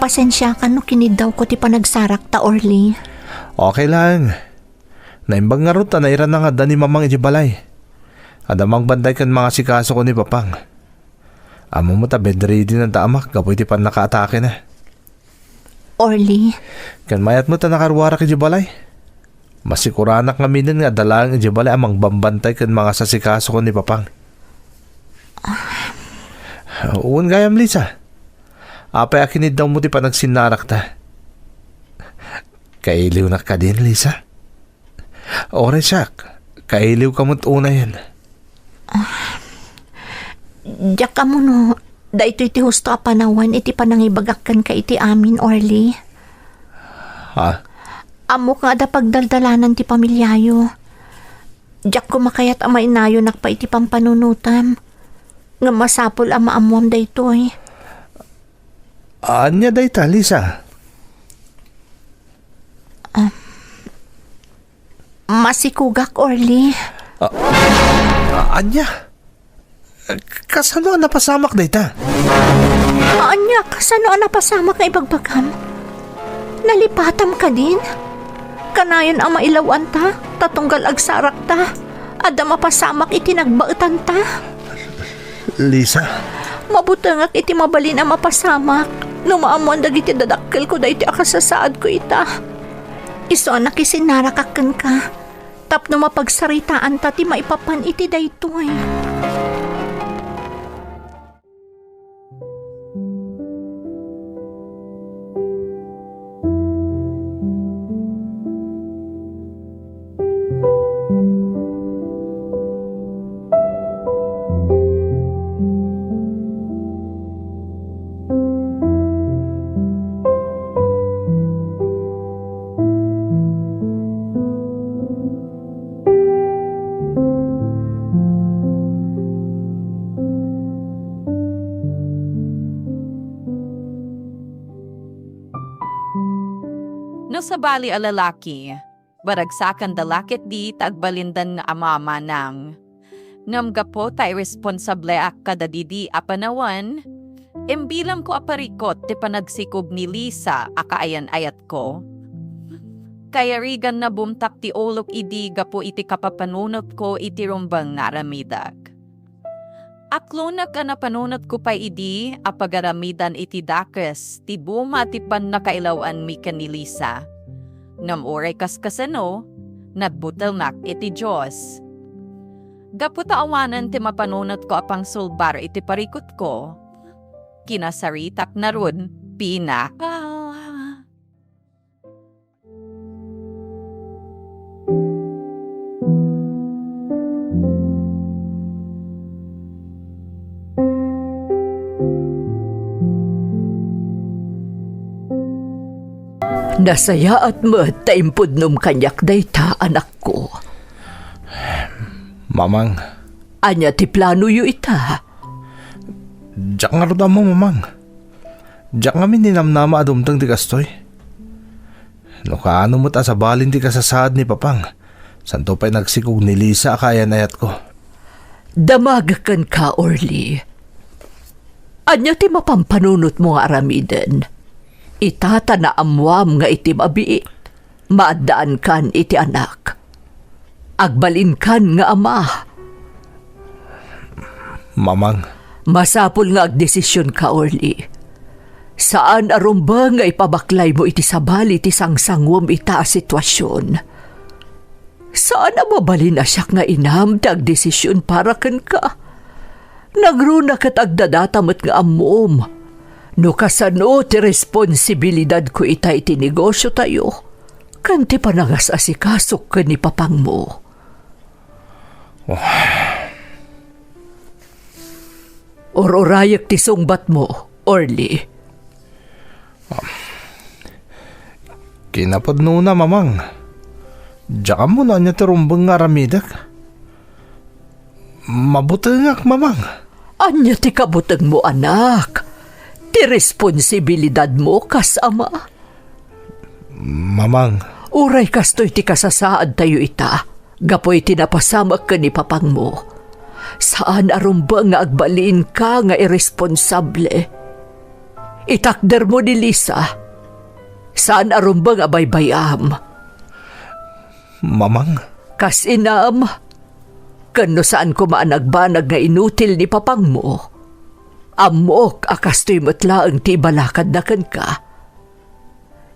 Pasensiakan no kiniddawko ti panagsarakta, Orly. Okay lang. Naimbag ngarud ta nairana nga adda ni Mamang iti balay. Adda mangbantay ken mangasikaso ken ni Papang. Ammom ta bedridden dayta amak gapu iti pannakaatakena. Orly. Ken mayat met ta nakaruarak iti balay. Masikuranak ngaminen nga adda laeng iti balay a mangbambantay ken mangasasikaso ken ni Papang. Wen gayam, Lisa. Apay a kiniddawmo ti panagsinnarakta? Kailiwnak kadin, Lisa? Uray siak, kailiwka met unayen. Diak ammo no daytoy ti husto a panawen iti panangibagak kenka iti amin, Orly. Ha? Ammok nga adda pagdaldalanan ti pamiliayo. Diak koma kayat a mainayonak pay iti pampanunotam. Ngem masapul a maammuam daytoy. Ania dayta, Lisa? Ah, masikugak, Orly. Ah, ah, ania? Kasano a napasamak dayta? Ania, kasano a napasamak nga ibagbagam? Nalipatam kadin? Kanayon a mailaw-anta, ta tunggal agsarakta, adda mapasamak iti nagbaetanta. Lisa? Mabutengak iti mabalin a mapasamak no maammuan dagiti dadakkelko daytoy a kasasaadko ita. Isu a nakisinnarakak kenka tapno mapagsaritaanta ti maipapan iti daytoy. No sabali a lalaki, baragsakan da la ketdi ta agbalindan nga ama manang. Ngem gapu ta iresponsableak kadagidi a panawen, imbilamko a parikut ti panagsikog ni Lisa a kaayan-ayatko. Kayarigan nabumtak ti ulok idi gapu iti kapapanunotko iti rumbeng nga aramidek. Aklonek a napanunotko pay idi a pagaramidan iti dakes ti buma ti pannakailaw-anmi ken ni Lisa. Ngem uray kaskasano, nagbutelnak iti Dios. Gapu ta awanen ti mapanunotko a pangsulbar iti parikutko, kinasaritak ngarud pinaka. Nasayaat met ta impudnom kaniak dayta, anakko. Mamang. Ania ti planoyo ita? Diak ngarud ammo, Mamang. Diak ngamin ninamnama a dumteng ti kastoy. No kaano met a sabalin ti kasasaad ni Papang, santo pay nagsikog ni Lisa a kaayan-ayatko. Damagek kenka, Orly. Ania ti mapampanunotmo nga aramiden? Ita ta naammuam nga iti mabiit, maaddaankan iti anak. Agbalinkan nga ama. Mamang. Masapul nga agdesisionka, Orly. Saan a rumbeng nga ipabaklaymo iti sabali ti sangsanguem ita a situasion. Saan a mabalin a siak nga inam ti agdesision para kenka. Nagruna ket agdadata met nga ammom no kasano ti responsibilidadko ita iti negosiotayo ken ti panangas-asikasok ken ni papangmo. Ur-urayek ti sungbatmo, Orly. Kinapudnona, Mamang. Diak ammo no ania ti rumbeng nga aramidek. Mabutengak, Mamang. Ania ti kabutengmo, anak? Ti responsibilidadmo kas ama? Mamang. Uray kastoy ti kasasaadtayo ita, gapu iti napasamak ken ni papangmo. Saan a rumbeng nga agbalinka nga irresponsable. Itakdermo ni Lisa. Saan a rumbeng a baybay-am. Mamang? Kas inam, ken no saan koma a nagbanag nga inutil ni papangmo, ammok a kastoy met laeng ti ibalakadna kenka.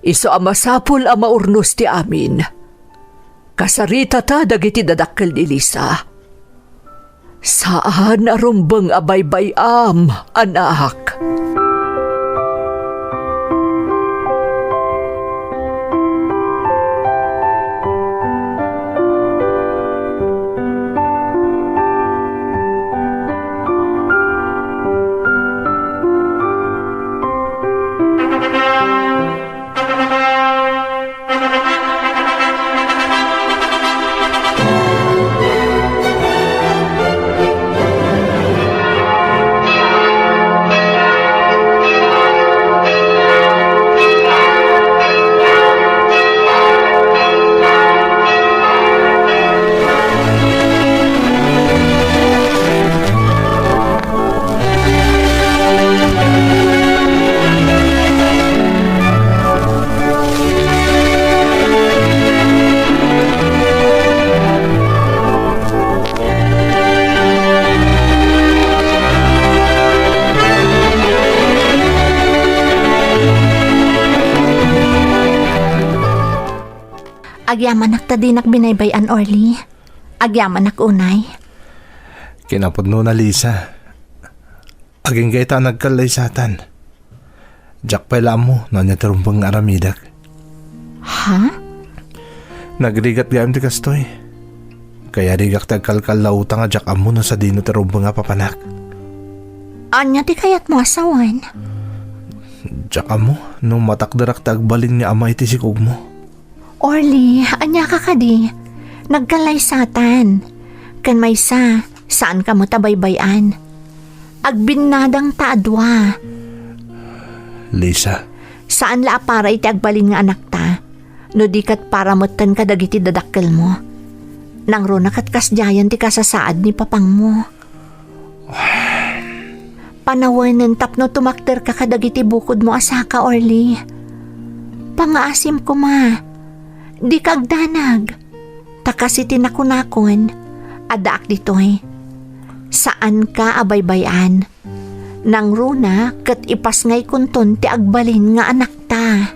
Isu a masapul a maurnos ti amin. Kasaritata dagiti dadakkel ni Lisa. Saan a rumbeng a baybay-am, anak. Agyamanak ta dinak binaybay-an, Orly. Agyamanak unay. Kinapudnona, Lisa. Agingga ita a nagkallaysatan. Diak pay la ammo no ania ti rumbeng nga aramidek. Ha? Nagrigat gayam ti kastoy. Kayarigak ti agkalkallautang a diak ammo no sadino ti rumbeng a papanak. Ania ti kayatmo a sawen? Diak ammo no matakderak ti agbalin nga ama iti sikogmo. Orly, ania ka kadi? Nagkallaysatan. Ken maysa, saan ka met a baybay-an. Agbinnadang ta a dua. Lisa. Saan la a para iti agbalin nga anakta, no di ket para metten kadagiti dadakkelmo. Nangruna ket kasdiayen ti kasasaad ni papangmo. Panawenen tapno tumakderka kadagiti bukodmo a saka, Orly. Pangaasim koma. Dika agdanag. Ta kas iti nakunakon, addaak ditoy. Saanka a baybay-an. Nangruna ket ipasngaykonton ti agbalin nga anakta.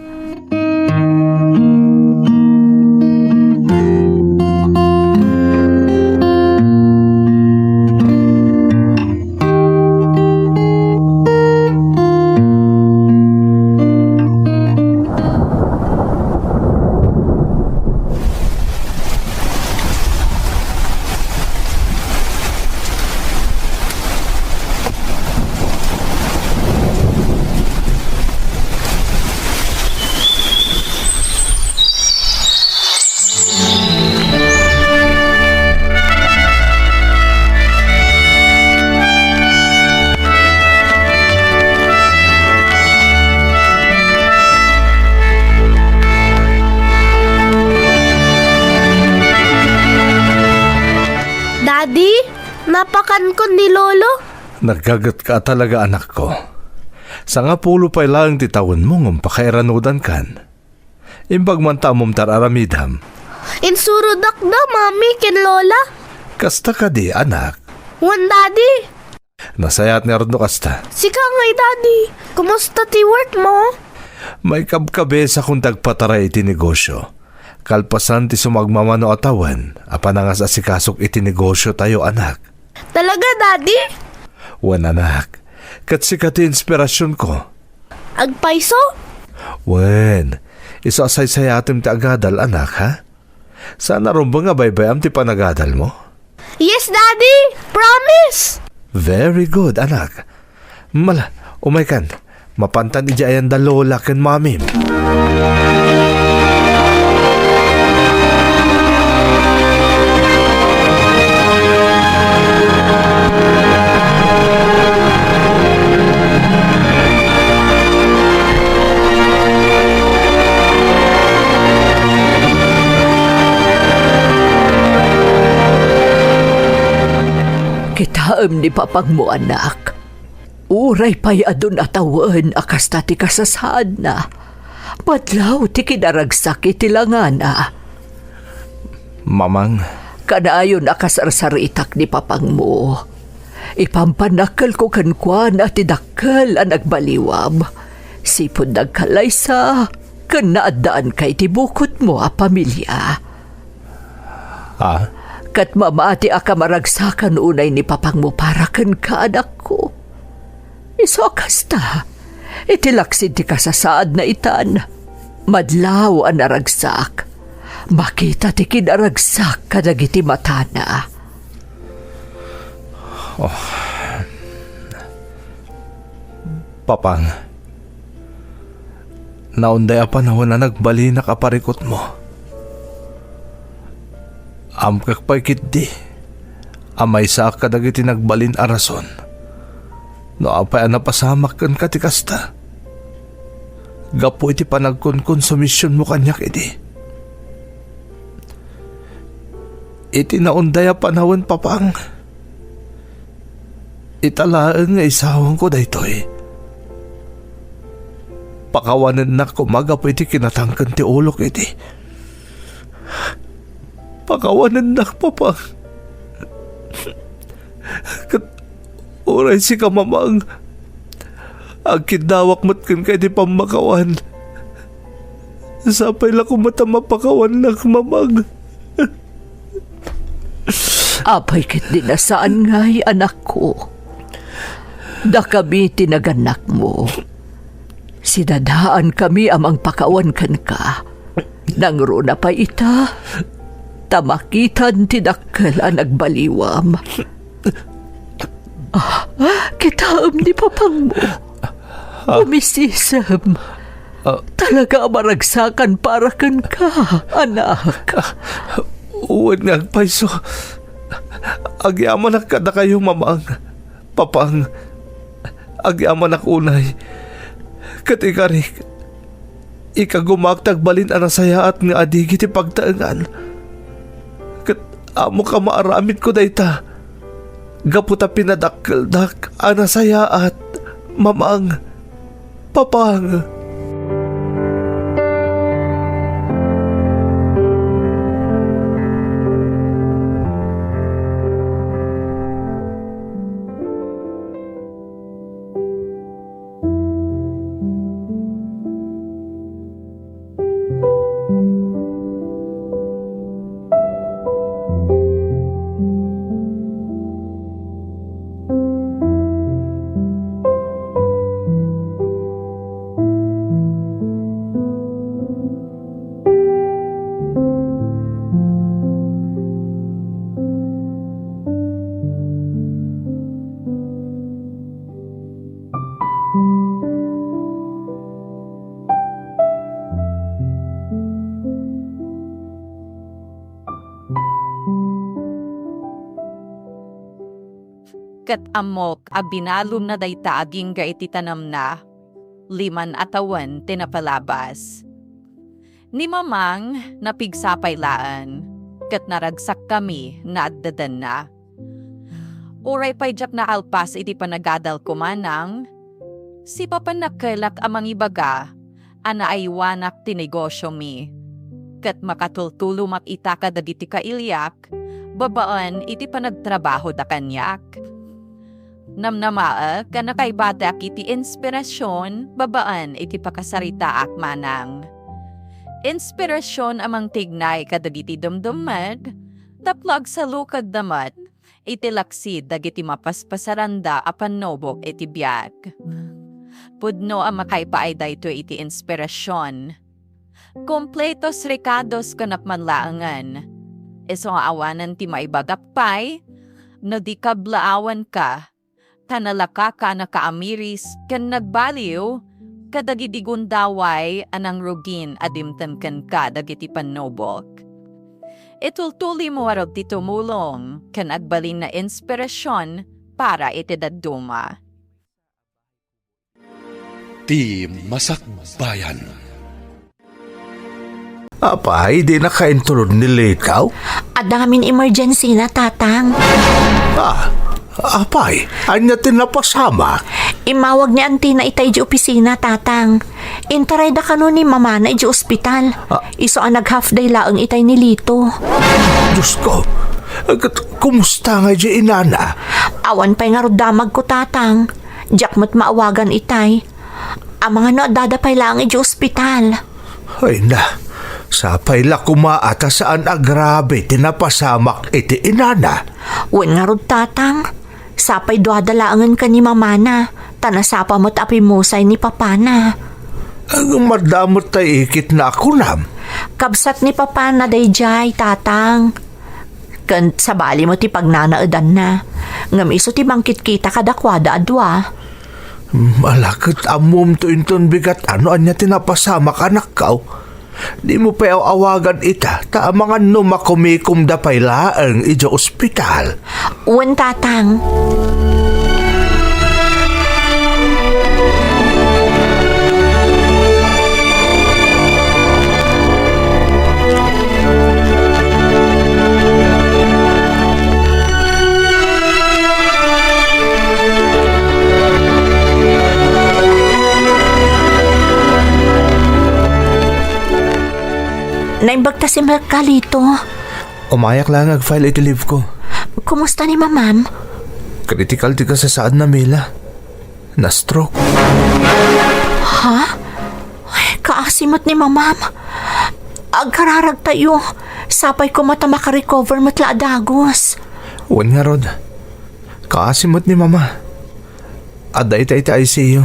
Daddy, napakankon ni Lolo? Naggagetka talaga, anakko. Sangapulo pay laeng ti tawenmo ngem pakairanodankan. Imbag man ta ammom ti ar-aramidam. Insurodak da, Mami ken Lola. Kasta kadi, anak? Wen, Daddy. Nasayaat ngarud no kasta. Sika ngay, Daddy. Kumusta ti work mo? Maikabkabisakon ti agpataray iti negosio. Kalpasan ti sumagmamano a tawen a panangas-asikasok iti negosiotayo, anak. Talaga, Daddy? Wen, anak. Ket sika ti inspirasionko. Agpayso? Wen, isu a saysayatem ti agadal, anak, ha? Saan a rumbeng a baybay-am ti panagadalmo? Yes, Daddy! Promise! Very good, anak. Mala, umaykan. Mapantan idiay ayan da Lola ken Mamim. Kitaem ni papangmo, anak. Uray pay adun a tawen a kasta ti kasasaadna, madlaw ti kinaragsak iti langana. Mamang. Kanayon a kasarsaritak ni papangmo. Ipampannakkelko kenkuana ti dakkel a nagbaliwam. Sipud nagkallaysa ken naaddaanka iti bukotmo a pamilia. Ah? Ket mamati a kamaragsakan unay ni papangmo para kenka, anakko. Isu a kasta, iti laksid ti kasasaadna itan, madlaw a naragsak, makita ti kinaragsak kadagiti matana. Oh. Papang, naunday a panawen a nagbalinak a parikutmo. Amkak pay ketdi a maysaak kadagiti nagbalin a rason no apay a napasamak kenka ti kasta. Gapu iti panagkonkonsumisionmo kaniak idi. Iti naunday a panawen, Papang, ita laeng nga isaonko daytoy. Pakawanennak koma gapu iti kinatangken ti ulok idi. Pakawanennak, Papang. Ket uray sika, Mamang, agkiddawak met kenka iti pammakawan. Sapay la koma ta mapakawannak, Mamang. Apay ketdi a saan ngay, anakko? Dakami ti nagannakmo. Sidadaankami a mangpakawan kenka. Nangruna pay ita, ta makitan ti dakkel a nagbaliwam. Ah, kitaem ni papangmo. Ah. Umisisem. Ah. Talaga a maragsakan para kenka, anak. Ah, wen nga agpayso, agyamanak kadakayo, Mamang, Papang, agyamanak unay. Ket ikarik, ikagumaak ti agbalin a nasayaat nga adigi ti pagtaengan. Ket ammok a maaramidko dayta gapu ta pinadakkeldak a nasayaat, Mamang, Papang. Ket ammok a binalomna dayta agingga iti tanemna, liman a tawen ti napalabas. Ni Mamang napigsa pay laeng, ket naragsakkami nga addadanna. Uray pay diak naalpas iti panagadalko manang, sipapannakkelak a mangibaga a naaywanak ti negosiomi, ket makatultulomak ita kadagiti kailiak babaen iti panagtrabahoda kaniak. Namnamaek a nakaibatak iti inspirasion babaen iti pakasaritaak manang. Inspirasion a mangtignay kadagiti demdemmek tapno agsalukadda met iti laksid dagiti mapaspasaranda a pannubok iti biag. Pudno a makaipaay daytoy iti inspirasion. Kompletos rekados ken apman laengen. Isu nga awanen ti maibagak pay, no di kablaawanka, ta nalakaka a nakaamiris ken nagbaliw kadagidi gundaway a nangrugin a dimteng kenka dagiti pannubok. Itultuloymo ngarud ti tumulong ken agbalin a inspirasion para iti dadduma. Ti Masakbayan. Apay, di nakaintulod ni Likaw? Adda ngamin emergency na, Tatang. Ah, apay, ania ti napasama? Immawag ni Antina itay idiay opisina, Tatang. Intarayda kano ni Mamana idiay ospital. Ah. Isu a nag-half day laeng itay ni Lito. Diyos ko, ket kumusta ngay di inana? Awan pay ngarud damagko, Tatang. Diak met maawagan itay. Amangan no addada pay laeng idiay ospital. Ay na, sapay la koma a ta saan a grabe ti napasamak iti inana. Wen ngarud, Tatang. Sapay duada laengen ken ni Mamana, ta nasapa met a pimmusay ni Papana. Ngem adda met tay ikitna a kunam? Kabsat ni Papana daydiay, Tatang. Ken sabali met ti pagnanaedanna. Ngem isu ti mangkitkita kadakuada a dua. Hmm, ala ket ammomto inton bigat a no ania ti napasamak, anakko. Dimo pay aw-awagan ita, ta amangan no makumikomda pay laeng idiay ospital. Wen, Tatang. Naimbag ta simmekka, Lito. Umayak laeng ag-file iti leave ko. Kumusta ni Mamam? Critical ti kasasaadna, Mila. Na-stroke. Ha? Ay, kaasi met ni Mamam. Agkararagtayo. Sapay koma ta makarecover met la a dagus. Wen ngarud. Kaasi met ni Mama. Adda ita iti I C U.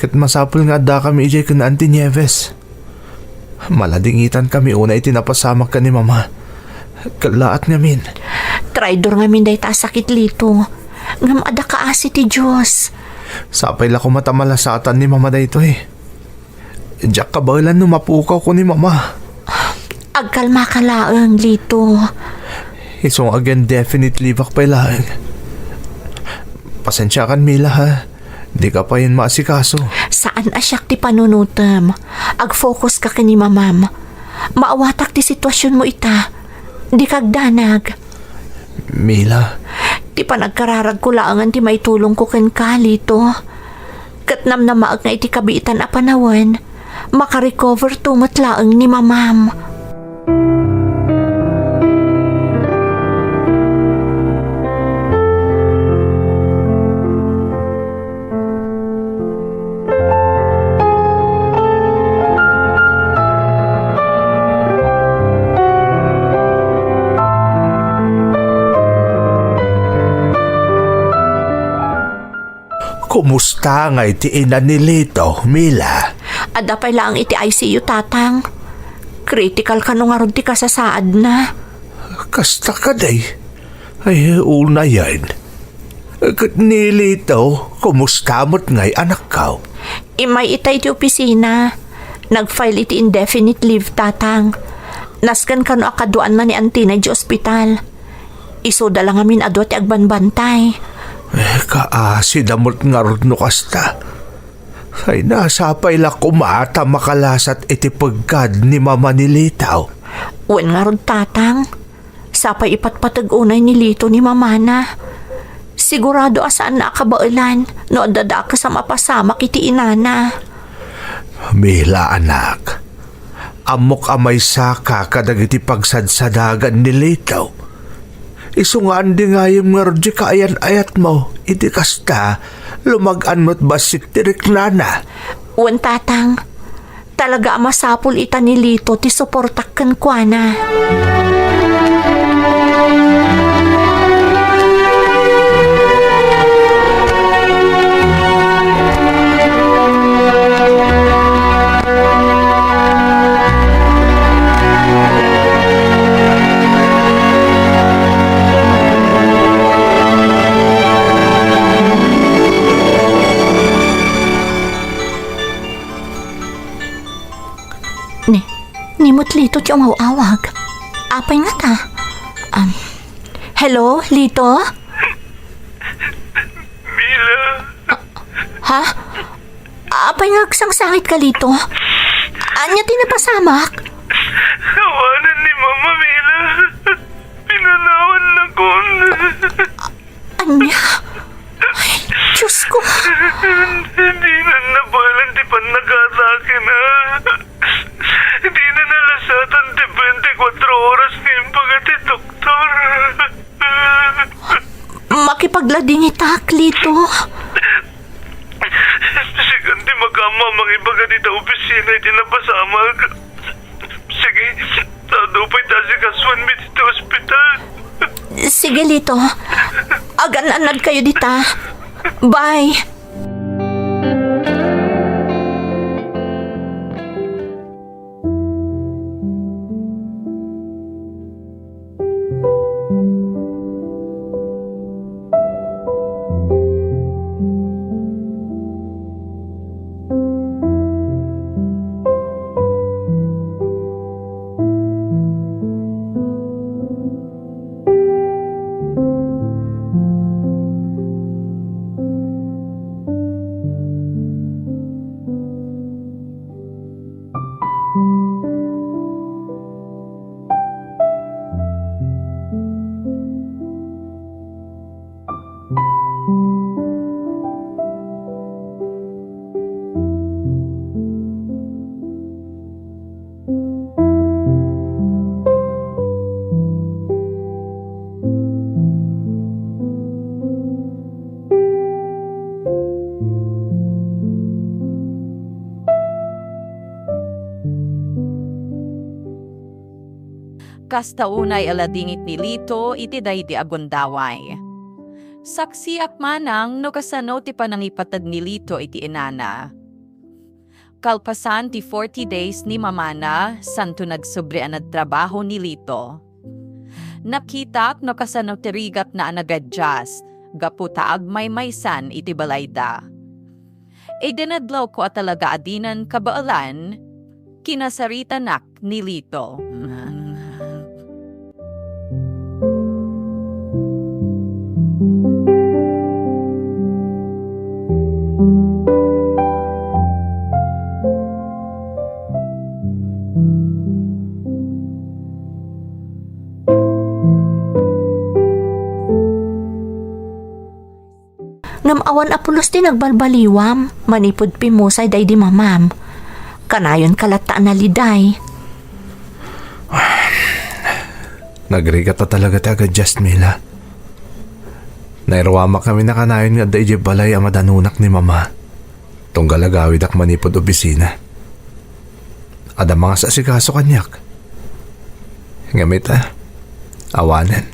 Ket masapul nga addakami idiay ken Auntie Nieves. Maladingitankami unay iti napasamak ken ni Mama. Kellaat ngamin. Traidor ngamin dayta a sakit, Lito. Ngem adda kaasi ti Dios. Sapay la koma ta malasatan ni Mama daytoy. Diak kabaelan no mapukawko ni Mama. Agkalmaka laeng, Lito. Isu nga ag-indefinite leave-ak pay laeng. Pasensiakan, Mila, ha? Dika pay maasikaso. Saan a siak ti panunotem. Ag-focus ka ken ni Mamam. Maawatak ti situasionmo ita. Dika agdanag. Mila. Ti panagkararagko laengen ti maitulongko kenka, Lito. Ket namnamaek nga iti kabiitan a panawen, makarecover to met laeng ni Mamam. Kumusta ngay ti ina ni Lito, Mila? Adda pay laeng iti I C U, Tatang. Critical kano ngarud ti kasasaadna. Kasta kadi? Ay, unayen. Ket ni Lito, kumusta met ngay, anakko? Immay ita iti opisina. Nag-file iti indefinite leave, Tatang. Nasken kano a kaduaanna ni Antina iti ospital. Isuda la ngamin a dua ti agbanbantay. Eh, kaasida met ngarud no kasta. Ay, nasapay la koma ta makalasat iti peggad ni Mama ni Lito. Wen ngarud, Tatang. Sapay ipatpateg unay ni Lito ni Mamana. Sigurado a saanna a kabaelan no adda dakes a mapasamak iti inana. Mila, anak, ammok a maysaka kadagiti pagsadsadagan ni Lito. Isu nga andingayem ngarud ti kaayan-ayatmo, idi kasta, lumag-an met bassit ti riknana. Wen, Tatang. Talaga a masapul ita ni Lito ti suportak kenkuana. Ni, ni met Lito ti umaw-awag. Apay ngata? Um, hello, Lito? Mila. Ah, ha? Apay nga agsangsangit ka, Lito? Ania ti napasamak? Awanen ni Mama, Mila. Pinanawannakon. Ania? Ay, Diyos ko. Dinan nabaelan ti pannakaatakena. Dinan nalasatan ti twenty-four oras nga imbaga ti doktor. Makipagladingitak, Lito. Sika ti makaammo a mangibaga dita opisina iti napasamak. Sige, ta adu pay ta asikasuanmi dita ospital. Sige, Lito. Agan-annad kayo dita. Bye. Kasta unay a ladingit ni Lito iti daydi a gundaway. Saksiak manang no kasano ti panangipateg ni Lito iti inana. Kalpasan ti forty days ni mamana, santo nagsubre a nagtrabaho ni Lito. Nakitak no kasano ti rigatna a nag-adjust gapu ta agmaymaysan iti balayda. Idi nadlawko a talaga a dinan kabaelan, kinasaritanak ni Lito. Ngem awan a pulos ti nagbalbaliwam manipud pimmusay daydi mamam. Kanayonka latta a naliday. Nagrigat a talaga ti agadjust, Mila. Nairuamak ngamin a kanayon nga adda idiay balay a madanunak ni Mama. Tunggal agawidak manipud opisina. Adda mangasasikaso kaniak. Ngem ita, awanen.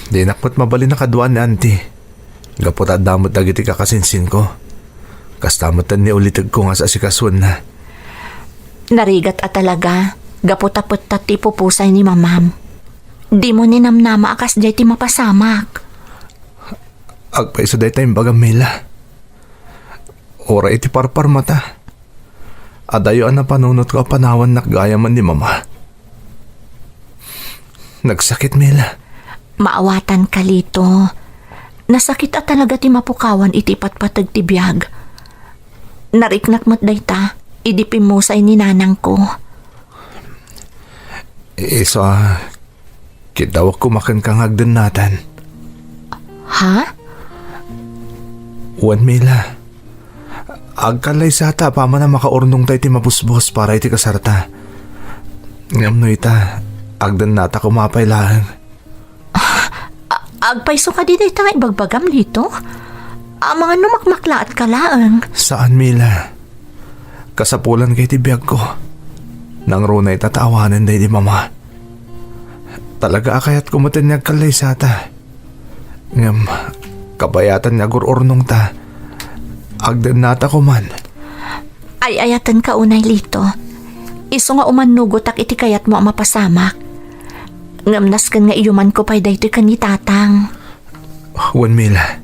Dinak met mabalin a kaduaan ni Auntie. Gapu ta adda met dagiti kakasinsinko. Kasta met ni ulitegko nga saasikasuenna. Narigat a talaga, gapu ta pettat ti ipupusay ni Mamam. Dimo ninamnama a kasdiay ti mapasamak. Agpayso dayta imbagam, Mila. Uray iti parparmata, adayo a napanunotko a panawannak gayam ni Mama. Nagsakit, Mila. Maawatanka, Lito. Nasakit a talaga ti mapukawan iti patpateg ti biag. Nariknak met dayta, idi pimmusay ni nanangko. Isu a, kiddawek koma kenka nga agdennatan. Ha? Wen, Mila. Agkallaysata apaman a makaurnongta iti mabusbos para iti kasarta. Ngem no ita, agdennata koma pay laeng. A-, agpayso kadi dayta nga ibagbagam, Lito? Amangan no makmaklaatka laeng. Saan, Mila. Kasapulanka iti biagko. Nangruna ita ta awanen daydi Mama. Talaga a kayatko met nga agkallaysata. Ngem, kabayatan nga agur-urnongta, agdennata koman. Ay-ayatenka unay, Lito. Isu nga umannugotak iti kayatmo a mapasamak. Ngem nasken nga iyumanko pay daytoy ken ni Tatang. Wen, Mila.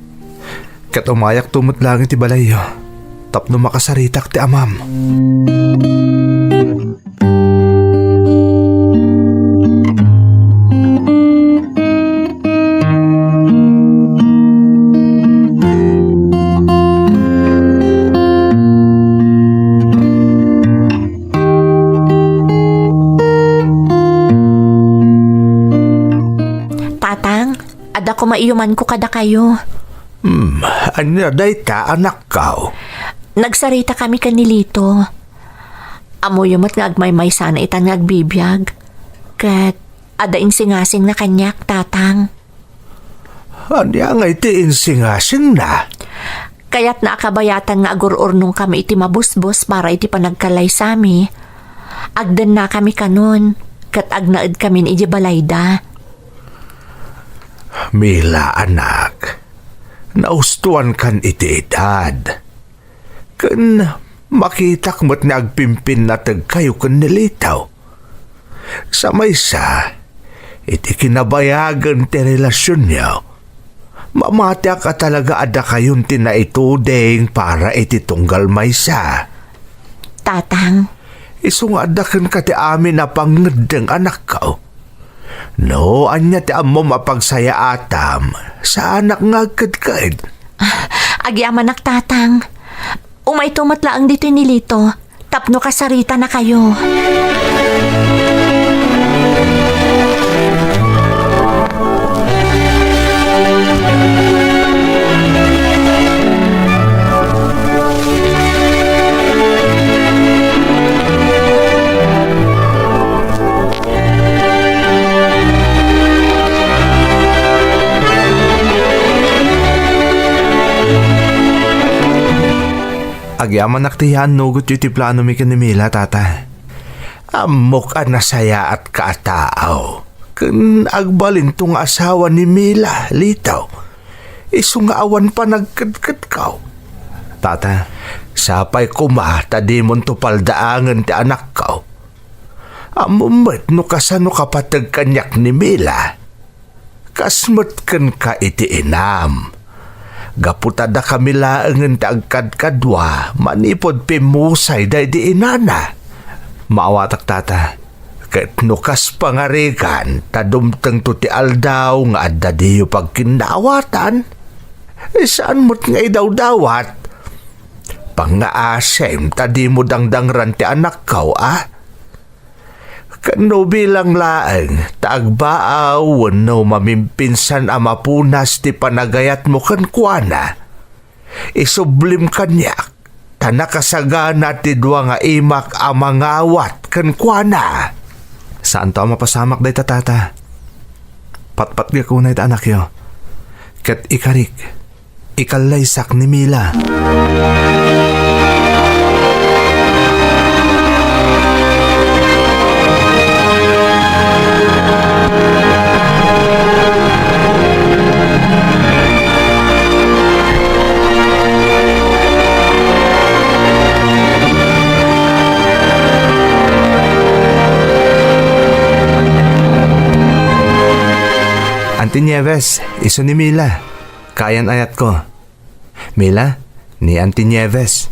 Ket umayakto met laeng iti balayyo tapno makasaritak ti amam. Tatang, adda koma iyumanko kadakayo. Ania dayta, anakko? Nagsaritakami ken ni Lito. Ammoyo met nga agmaymaysana itan nga agbibiag. Ket adda insingasingna kaniak, Tatang. Ania ngay ti insingasingna? Kayatna a kabayatan nga agur-urnongkami iti mabusbos para iti panagkalaysami. Agdennakami kanon, ket agnaedkamin idiay balayda. Mila, anak, naustuankan iti edad. Ken makitak met nga agpimpinnategkayo ken ni Lito. Sa maysa, iti kinabayagen ti relasionyo, mamatiak a talaga a dakayon ti naituding para iti tunggal maysa. Tatang. Isu nga adda kenka ti amin a pangngeddeng, anakko. No ania ti ammom a pagsayaatam, saanak nga agkedked. Agyamanak, Tatang. Umayto met laeng ditoy ni Lito, tapno kasaritanakayo. Agyamanak ti yaannugotyo iti planomi ken ni Mila, Tata. Ammok a nasayaatka a tao, ken agbalinto nga asawa ni Mila, Lito. Isu nga awan panagkedkedko. Tata, sapay koma ta dimonto paldaangen ti anakko. Ammom met no kasano kapateg kaniak ni Mila. Kas met kenka iti inam. Gapu ta dakami laengen ti agkadkadua manipud pimmusay daydi inana. Maawatak, Tata. Ket no kas pangarigan ta dumtengto ti aldaw nga adda diyo pagkinnaawatan, saan met nga idawdawat. Pangngaasim ta dimo dangdangran ti anakko, a? Ken no bilang laeng ta agbaaw wenno mamimpinsan a mapunas ti panagayatmo kenkuana, isublim kaniak ta nakasagana ti dua nga imak a mangawat kenkuana. Saanto a mapasamak dayta, Tata. Patpatgek unay ta anakyo, ket ikarik, ikallaysak ni Mila. Auntie Nieves, isu ni Mila. Kaayan-ayatko. Mila, ni Auntie Nieves,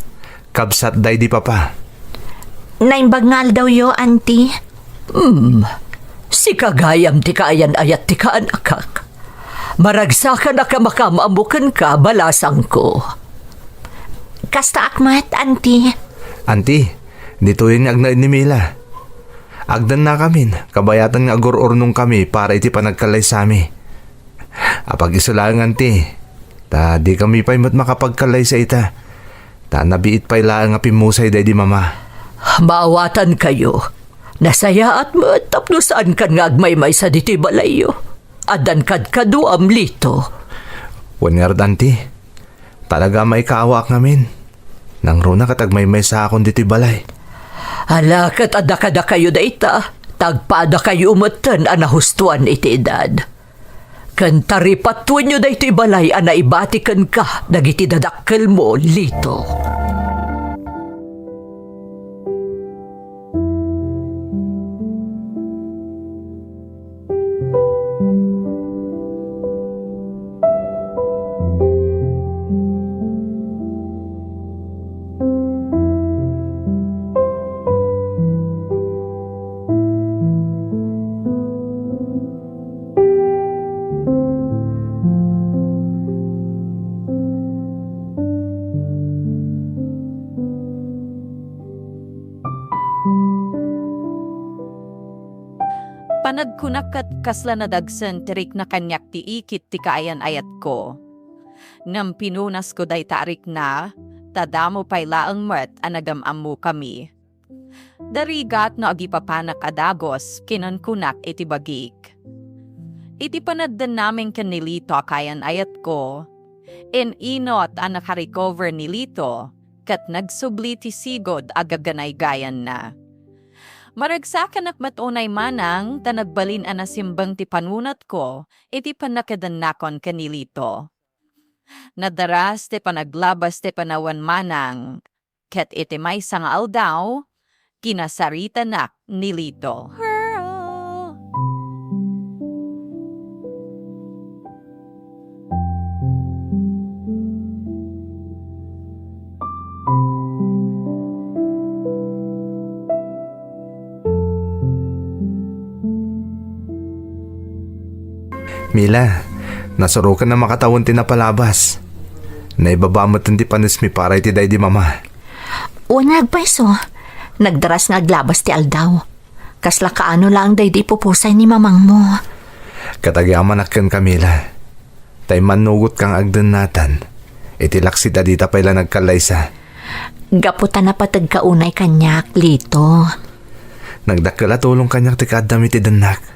kabsat daydi papa. Naimbag nga aldawyo, Auntie. Hmm, sika gayam ti kaayan-ayat ti kaanakak. Maragsakanak a makaam-ammo kenka, balasangko. Kastaak met, Auntie. Auntie, ditoyen nga agnaed ni Mila. Agdennakamin, kabayatan nga agur-urnongkami para iti panagkallaysami. Apag-isu laeng, Auntie, ta dikami pay met makapagkallaysa ita, ta nabiit pay laeng a pimmusay daydi Mama. Maawatankayo. Nasayaat met tapno saankan nga agmaymaysa ditoy balayyo. Addan kadkaduam, Lito. Wen ngarud, Auntie, talaga a maikaawaak ngamin. Nangruna ket agmaymaysaakon ditoy balay. Ala, ket adda kadakayo dayta, ta agpadakayo metten a nahustoan iti edad. Ken taripatuenyo daytoy balay a naibati kenka dagiti dadakkelmo, Lito. Panagkunak ket kasla nadagsen ti rikna kaniak ti ikit ti kaayan-ayatko. Ngem pinunasko dayta a rikna, ta damo pay laeng met a nagam-ammokami. Narigat no agipapanak a dagus, kinunkunak iti bagik. Iti panagdennamin ken ni Lito a kayan-ayatko, in-inut a nakarecover ni Lito, ket nagsubli ti sigud a gaganaygayanna. Maragsakanak met unay manang ta nagbalin a nasimbeng ti panunotko iti pannakidennakon ken ni Lito. Nadaras ti panaglabas ti panawen manang, ket iti maysa nga aldaw, kinasaritanak ni Lito. Mila, nasurokan a makatawen ti napalabas. Naibaba met ti panesmi para iti daydi mama. Wen nga agpayso, nagdaras nga aglabas ti aldaw. Kasla kaano laeng daydi ipupusay ni mamangmo. Ket agyamanak kenka, Mila. Ta immannugotka nga agdennatan iti laksid a dita pay la nagkallaysa. Gapu ta napategka unay kaniak, Lito. Nagdakkel a tulong kaniak ti kaaddam iti dennak.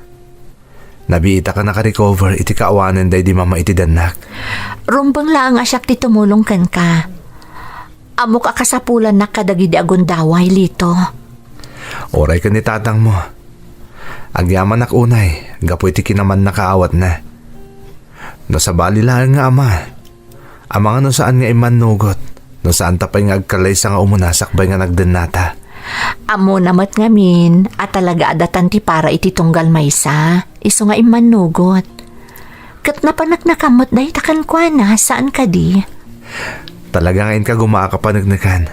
Nabiitak a nakarecover iti kaawanen daydi mama iti dennak. Rumbeng laeng a siak ti tumulong kenka. Ammok a kasapulannak kadagidi a gundaway, Lito. Uray ken ni tatangmo. Agyamanak unay gapu iti kinamannaka a awatna. No sabali laeng nga ama, amangan no saan nga immannugot, no saanta pay nga agkallaysa nga umuna sakbay nga nagdennata. Ammona met ngamin a talaga a datan ti para iti tunggal maysa, isu nga immannugot. Ket napaneknekam met dayta kenkuana, saan kadi? Talaga nga inka guma a kapaneknekan.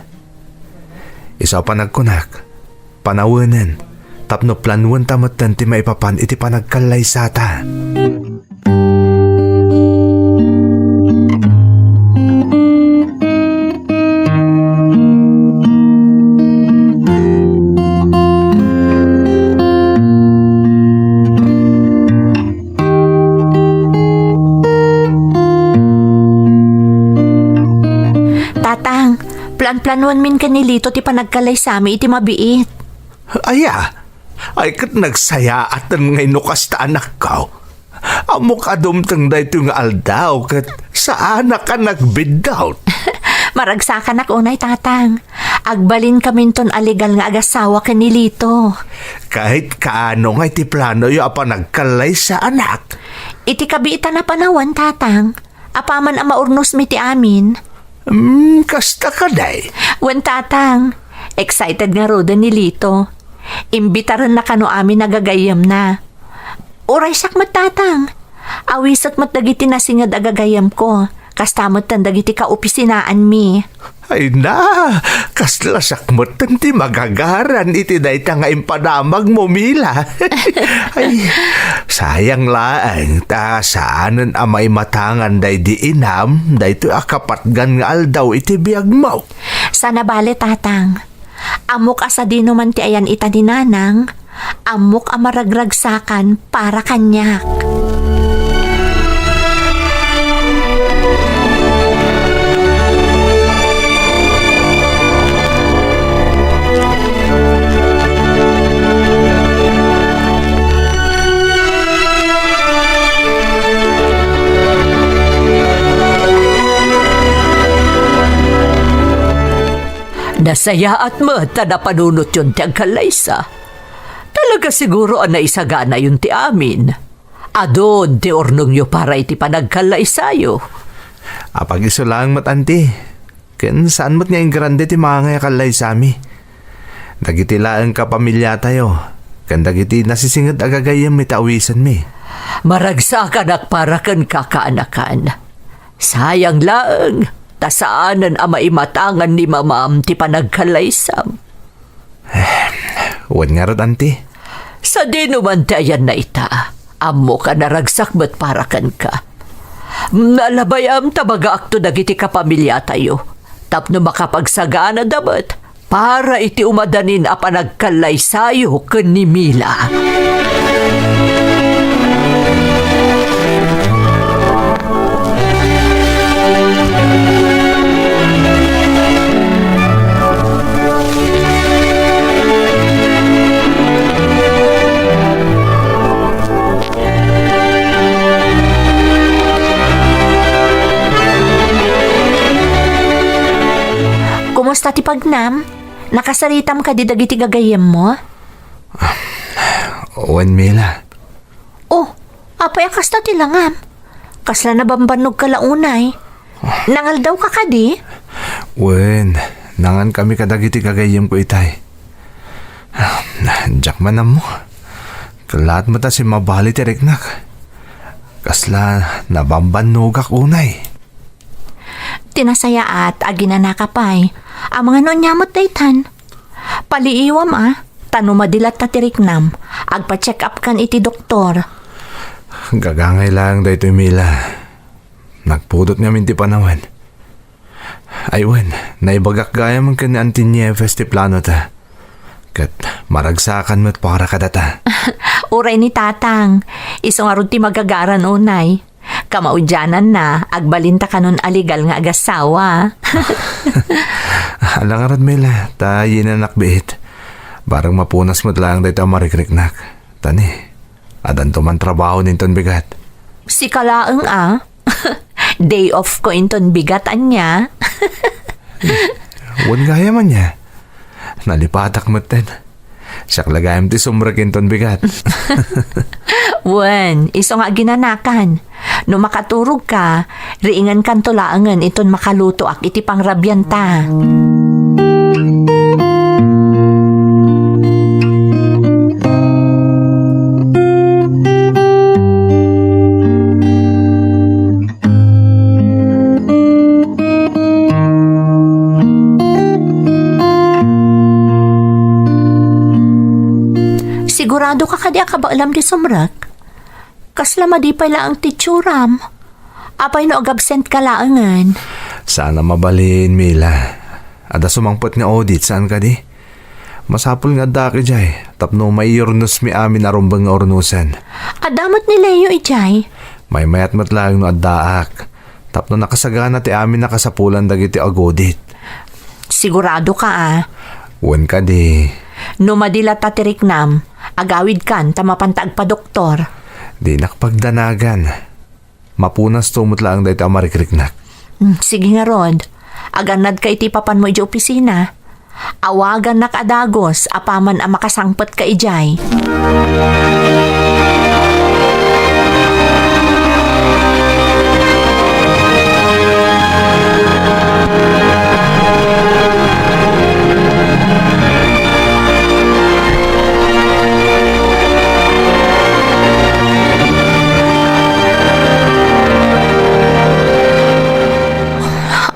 Isu a panagkunak, panawenen, tapno planuenta metten ti maipapan iti panagkallaysata. Tatang, plan-planuanmin ken ni Lito ti panagkalaysami iti mabiit. Aya, ay ket nagsayaaten ngay no kasta, anakko. Ammok a dumteng daytoy nga aldaw ket saanak a nagbiddut. Maragsakanak unay, Tatang. Agbalinkaminton a legal nga agasawa ken ni Lito. Kahit kaano nga iti planoyo a panagkallaysa, anak. Iti kabiitan a panawen, Tatang, apaman a maurnosmi ti amin. Hmm, kasta kadi? Wen, Tatang. Excited ngaruden ni Lito. Imbitarennaka no amin a gagayyemna. Uray siak met, Tatang. Awisek met dagiti nasinged a gagayyemko. Kasta metten dagiti kaopisinaanmi. Ay na, kasla siak metten ti magagaran iti dayta nga impadamagmo, Mila. Ay, sayang laeng ta saanen a maimatangan daydi inam daytoy a kapatgan nga aldaw iti biagmo. Saan a bale, Tatang. Ammok a sadino man ti ayan ita ni Nanang, ammok a maragragsakan para kaniak. Nasayaat met ta napanunotyon ti agkallaysa. Talaga siguro a naisaganayon ti amin. Adun ti urnongyo para iti panagkallaysayo. Apag-isu laeng met, anti. Ken saan met nga ingrande ti mangay a kallaysami. Dagiti laeng kapamiliatayo, ken dagiti nasisinged a gagayyemmi ta awisenmi. Maragsakanak para kenka, kaanakan. Sayang laeng, ta saanen a maimatangan ni mamam ti panagkallaysam. Wen ngarud, anti. Sadino man ti ayanna ita, ammok a naragsak met para kenka. Nalabayam ta bagaakto dagiti kapamiliatayo, tapno makapagsaganada met para iti umadanin a panagkallaysayo ken ni Mila. Pagnam, nakasaritam kadi dagiti gagayyemmo? Wen, Mila. Oh, apay a kasta ti langam? Kasla nabambannogka la unay? Nangaldawka kadi? Wen, nangankami kadagiti gagayyemko itay. Diak man ammo. Kalat met a simmabali ti riknak. Kasla nabambannogak unay. Ti nasayaat, aginanaka pay. Amangan no ania met daytan? Paliiwam a, ta no madi latta ti riknam, agpa-check up kan iti doktor. Gagangay laeng daytoy, Mila. Nagpudot ngamin ti panawen. Ay wen, naibagak gayam ken ni Auntie Nieves ti planota. Ket maragsakan met para kadata. Uray ni Tatang, isu ngarud ti magagaran unay. Kamaudiananna, agbalinta kanon a legal nga agassawa. Ala ngarud, Mila, ta yinanak biit. Barang mapunas met laeng dayta a marikriknak. Tani, adanto man trabaho ninton bigat. Sika laeng a. Day off ko inton bigat ania. Wen gayam ania. Nalipatak metten. Siak la gayam ti sumrek inton bigat. Wen, isu nga aginanakan. No makaturogka, riingankanto laengen inton makalutoak iti pangrabianta. Sigurado ka kadi a kabaelam ti sumrek? Kasla madi pay laeng ti itsuram. Apay no agabsent ka laengen? Saan a mabalin, Mila. Adda sumangpet nga audit, saan kadi? Masapul nga addaak idiay, tapno maiyurnosmi amin a rumbeng nga urnosen. Adda met ni Leo idiay? Maymayat met laeng no addaak. Tapno nakasagana ti amin a kasapulan dagiti ag-audit. Sigurado ka a? Wen kadi. No madi latta ti riknam, agawidkan ta mapanta agpadoktor. Dinak pagdanagan. Mapunasto met laeng dayta a marikriknak. Hmm, sige ngarud. Agannadka iti ipapanmo idiay opisina. Awagannak a dagus apaman a makasangpetka idiay.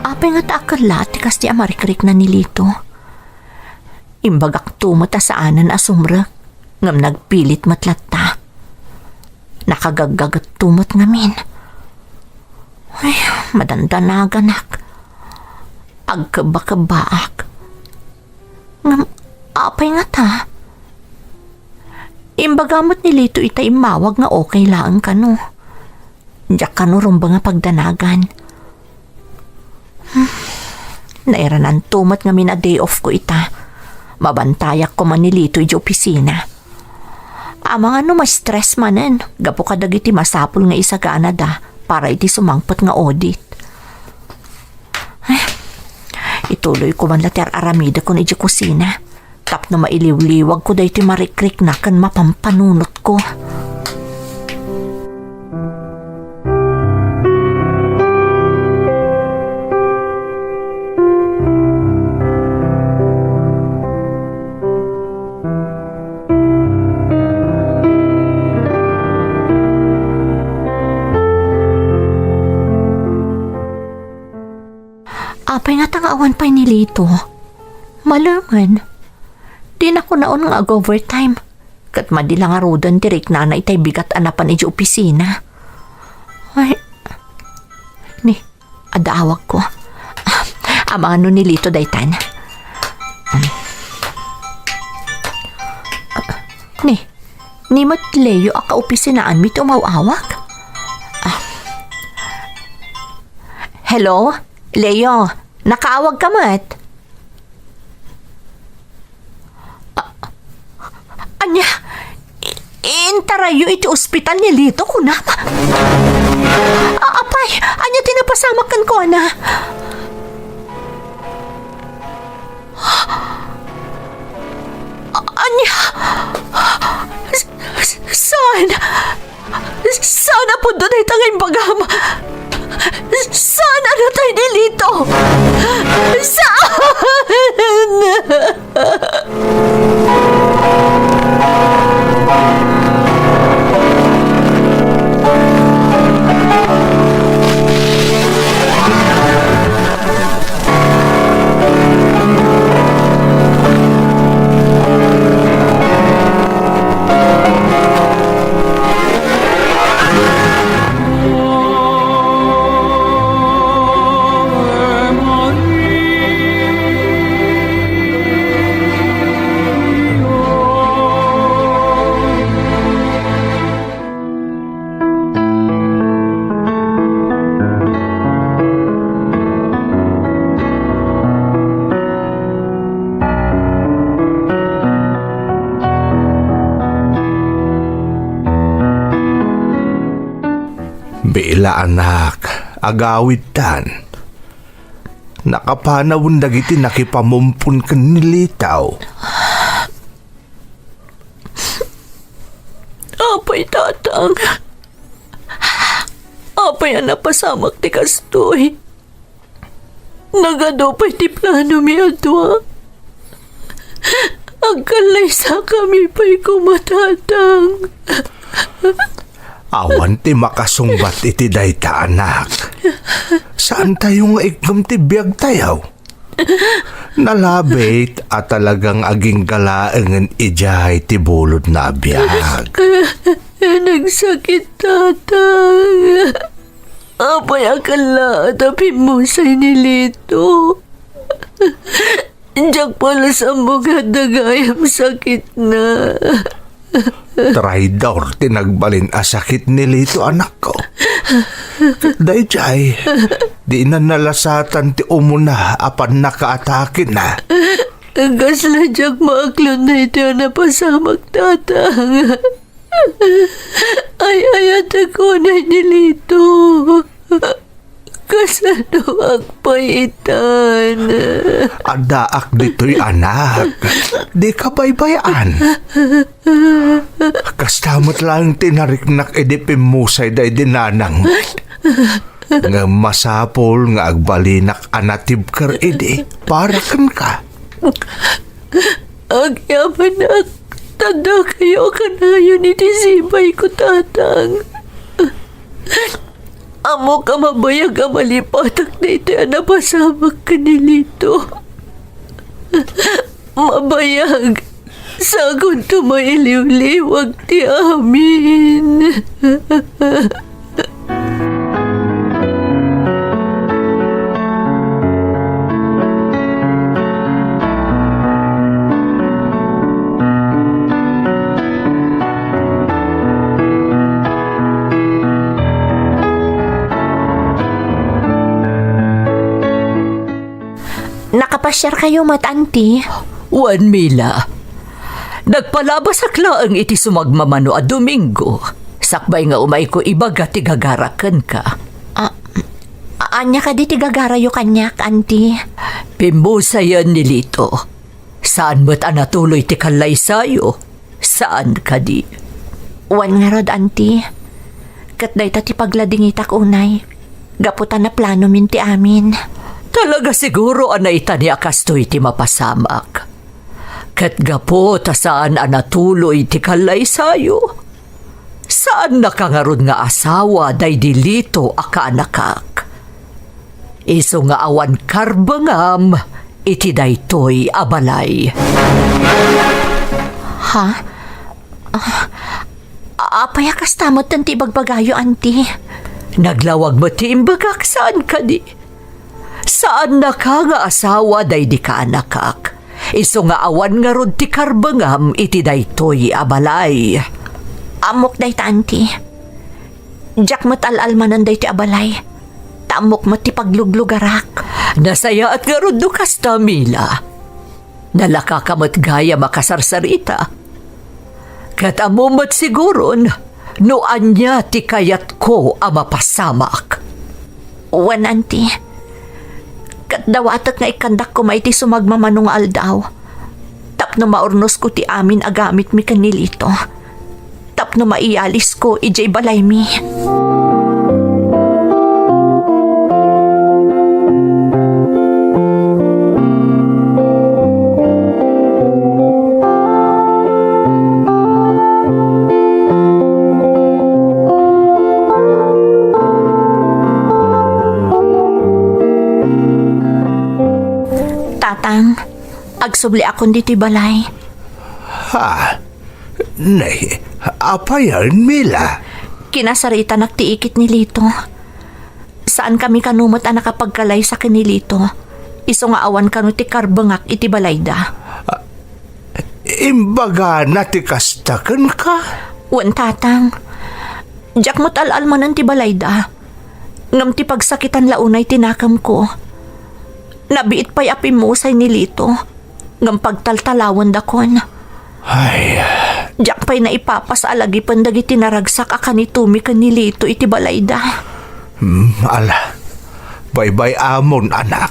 Apay ngata a kella ti kasta a marikrikna ni Lito? Imbagakto met a saanen a sumrek, ngem nagpilit met latta. Nakagaggagetto met ngamin. Ay, madandanaganak. Agkebbakebbaak. Ngem apay ngata? Imbaga met ni Lito ita immawag nga okay laeng kano. Diak kano rumbeng a pagdanagan. Hmm. Nairananto met ngamin a day off ko ita. Mabantayak koma ni Lito idiay opisina. Amangan no ma-stress manen gapu kadagiti masapul nga isaganada para iti sumangpet nga audit. Ay, ituloy ko man la ti ar-aramidekon idiay kusina. Tapno mailiwliwagko daytoy marikrikna ken mapampanunotko. Apay ngata nga awan pay ni Lito? Malemen. Dinako naon nga ag-overtime. Ket madi la ngaruden ti riknana itay bigat a napan idiay opisina. Ay, ni, adda awagko. Amangan no ni Lito daytan. Ni, ni met Leo a kaopisinaanmi ti umaw-awag? Ah. Hello? Leo, nakaawag ka met? A-, ania? I-, intarayyo iti ospital ni Lito, kunam? A-, apay, ania ti napasamak kenkuana? Ania? S-, s-, saan? Saan a pudno dayta nga imbagam? Saan a natay ni Lito? Saan? Bila, anak, agawidtan. Nakapanawen dagiti nakipamumpon ken ni Lito. Apay, Tatang, apay a napasamak ti kastoy? Nagadu pay ti planomi a dua. Agkallaysakami pay koma, Tatang. Awan ti makasungbat iti dayta, anak. Saantayo nga ikkem ti biagtayo. Nalabit a talagang agingga laengen idiay ti bulodna a biag. Nagsakit, Tatang. Apay a kalla ta pimmusay ni Lito? Diak pay la ammo nga adda gayam sakitna. Traidor ti nagbalin a sakit ni Lito, anakko. Ket daydiay, dina nalasatan ti umuna a pannakaatakena. Kasla diak maaklon daytoy a napasamak, Tatang. Ay-ayatek unay ni Lito. Kasanoak pay itan? Addaak ditoy, anak. Dika baybay-an. Kasta met laeng ti nariknak idi pimmusay daydi nanang. Ngem masapul nga agbalinak a natibker idi para kenka. Agyamanak, ta dakayo a kanayon iti sibayko, Tatang. Ammok a mabayag a malipatak daytoy a napasamak ken ni Lito. Mabayag, sagunto mailiwliwag ti amin. Nakapasiarkayo met, Auntie? Wen, Mila. Nagpalabasak laeng iti sumagmamano a Domingo, sakbay nga umayko ibaga ti gagarak kenka. Ah, a-, ania kadi ti gagarayo kaniak, Auntie? Pimmusayen ni Lito. Saan met a natuloy ti kallaysayo. Saan kadi? Wen ngarud, Auntie. Ket dayta ti pagladingitak unay, gapu ta naplanomin ti amin. Talaga siguro a naitani a kastoy ti mapasamak. Ket gapu ta saan a natuloy ti kallaysayo, saannaka ngarud nga asawa daydi Lito a kaanakak. Isu nga awan karbengam iti daytoy a balay. Ha? Ah, apay a kasta metten ti ibagbagayo, Auntie? Naglawag met ti imbagak, saan kadi? Saannaka nga asawa daydi kaanakak. Isu nga awan ngarud ti karbengam iti daytoy a balay. Ammok dayta, Auntie. Diak met al-almanan daytoy a balay. Ta ammok met ti pagluglugarak. Nasayaat ngarud no kasta, Mila. Nalakaka met gayam a kasarsarita. Ket ammo met siguron no ania ti kayatko a mapasamak. Wen, Auntie. Ket dawatek nga ikkandak koma iti sumagmamano nga aldaw tapno maurnosko ti amin a gamitmi ken ni Lito, tapno maiyalisko idiay balaymi. Tatang, agsubliakon ditoy balay. Ha? Nay, apayen, Mila? Kinasaritanak ti ikit ni Lito. Saankami kano met a nakapagkalaysa ken ni Lito. Isu nga awan kano ti karbengak iti balayda. Imbagana ti kasta kenka? Wen, Tatang. Diak met al-almanen ti balayda. Ngem ti pagsakitan la unay ti nakemko. Nabiit pay a pimmusay ni Lito, ngem pagtaltalawendakon. Ay. Diak pay naipapasa a lagipen dagiti naragsak a kanitomi ken ni Lito iti balayda. Hmm, ala. Baybay-amon, anak.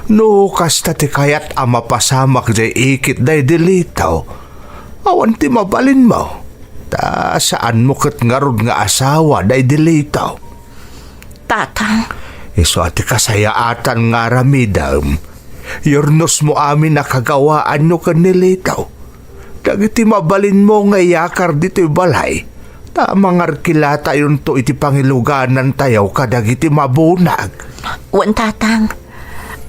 No kasta ti kayat a mapasamak diay ikit daydi Lito, awan ti mabalinmo. Ta saanmo ket ngarud nga asawa daydi Lito. Tatang. Isu a ti kasayaatan nga aramidem. Yurnosmo amin a kagawaanyo ken ni Lito. Dagiti mabalinmo nga iyakar ditoy balay, ta mangarkilatayonto iti pangiluganantayo kadagiti mabunag. Wen, Tatang.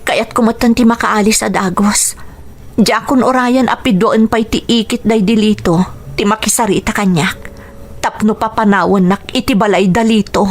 Kayatko metten ti makaalis a dagus. Diakon urayen a piduaen pay ti ikit daydi Lito ti makisarita kaniak tapno papanawennak iti balayda Lito.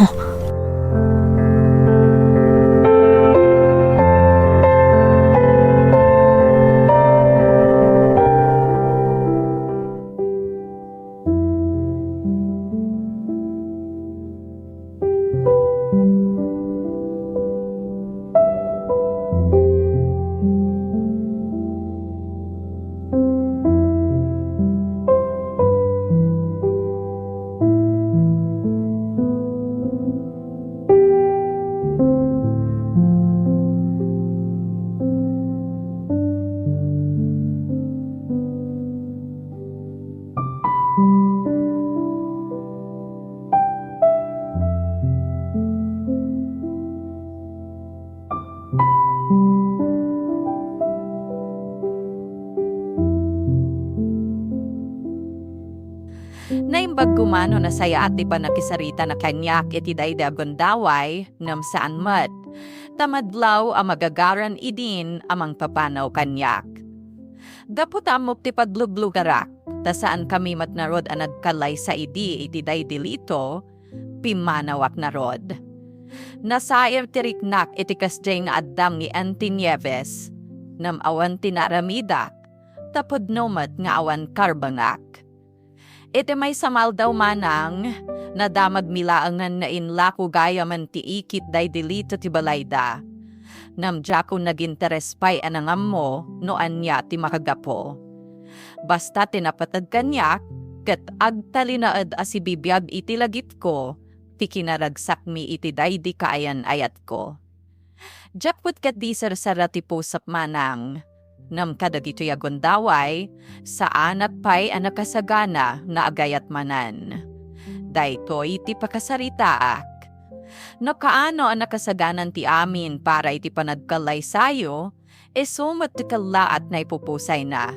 Naimbag koma no nasayaat ti pannakisarita na kaniak iti daydi a gundaway, ngem saan met. Ta madlaw a magagaran idin a mangpapanaw kaniak. Gapu ta ammok ti pagluglugarak, ta saankami met ngarud a nagkalaysa idi iti daydi Lito, pimmanawak ngarud. Nasair ti riknak iti kasdiay nga addam ni Auntie Nieves, ngem awan ti naaramidak, ta pudno met nga awan karbengak. Iti maysa nga aldaw manang, nadamagmi laengen nga inlako gayamen ti ikit daydi Lito ti balayda. Ngem diakon naginteres pay a nangammo no ania ti makagapu. Basta ti napateg kaniak, ket agtalinaed a sibibiag iti lagipko ti kinaragsakmi iti daydi kaayan-ayatko. Diak met ketdi sersera ti pusok manang, ngem kadagitoy a gundaway, saanak pay a nakasagana nga agayat manen. Daytoy ti pakasaritaak. No kaano a nakasaganan ti amin para iti panagkallaysayo, isu met ti kellaat naipupusayna.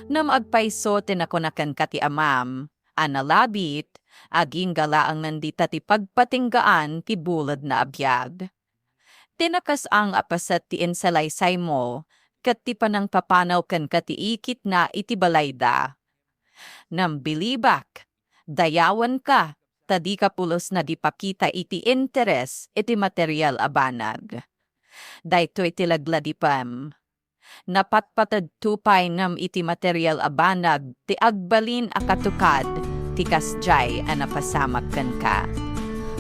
Ngem agpayso ti nakuna kenka ti amam, a nalabit, agingga laengen dita ti pagpatinggaan ti buledna a biag. Ti nakasang a paset ti insalaysaymo ket ti panangpapanaw kenka ti ikitna iti balayda. Ngem bilibak, dayawenka, ta dika pulos nagipakita iti interes iti material a banag. Daytoy ti lagladipem. Napatpatedto pay ngem iti material a banag ti agbalin a katukad ti kasdiay a napasamak kenka.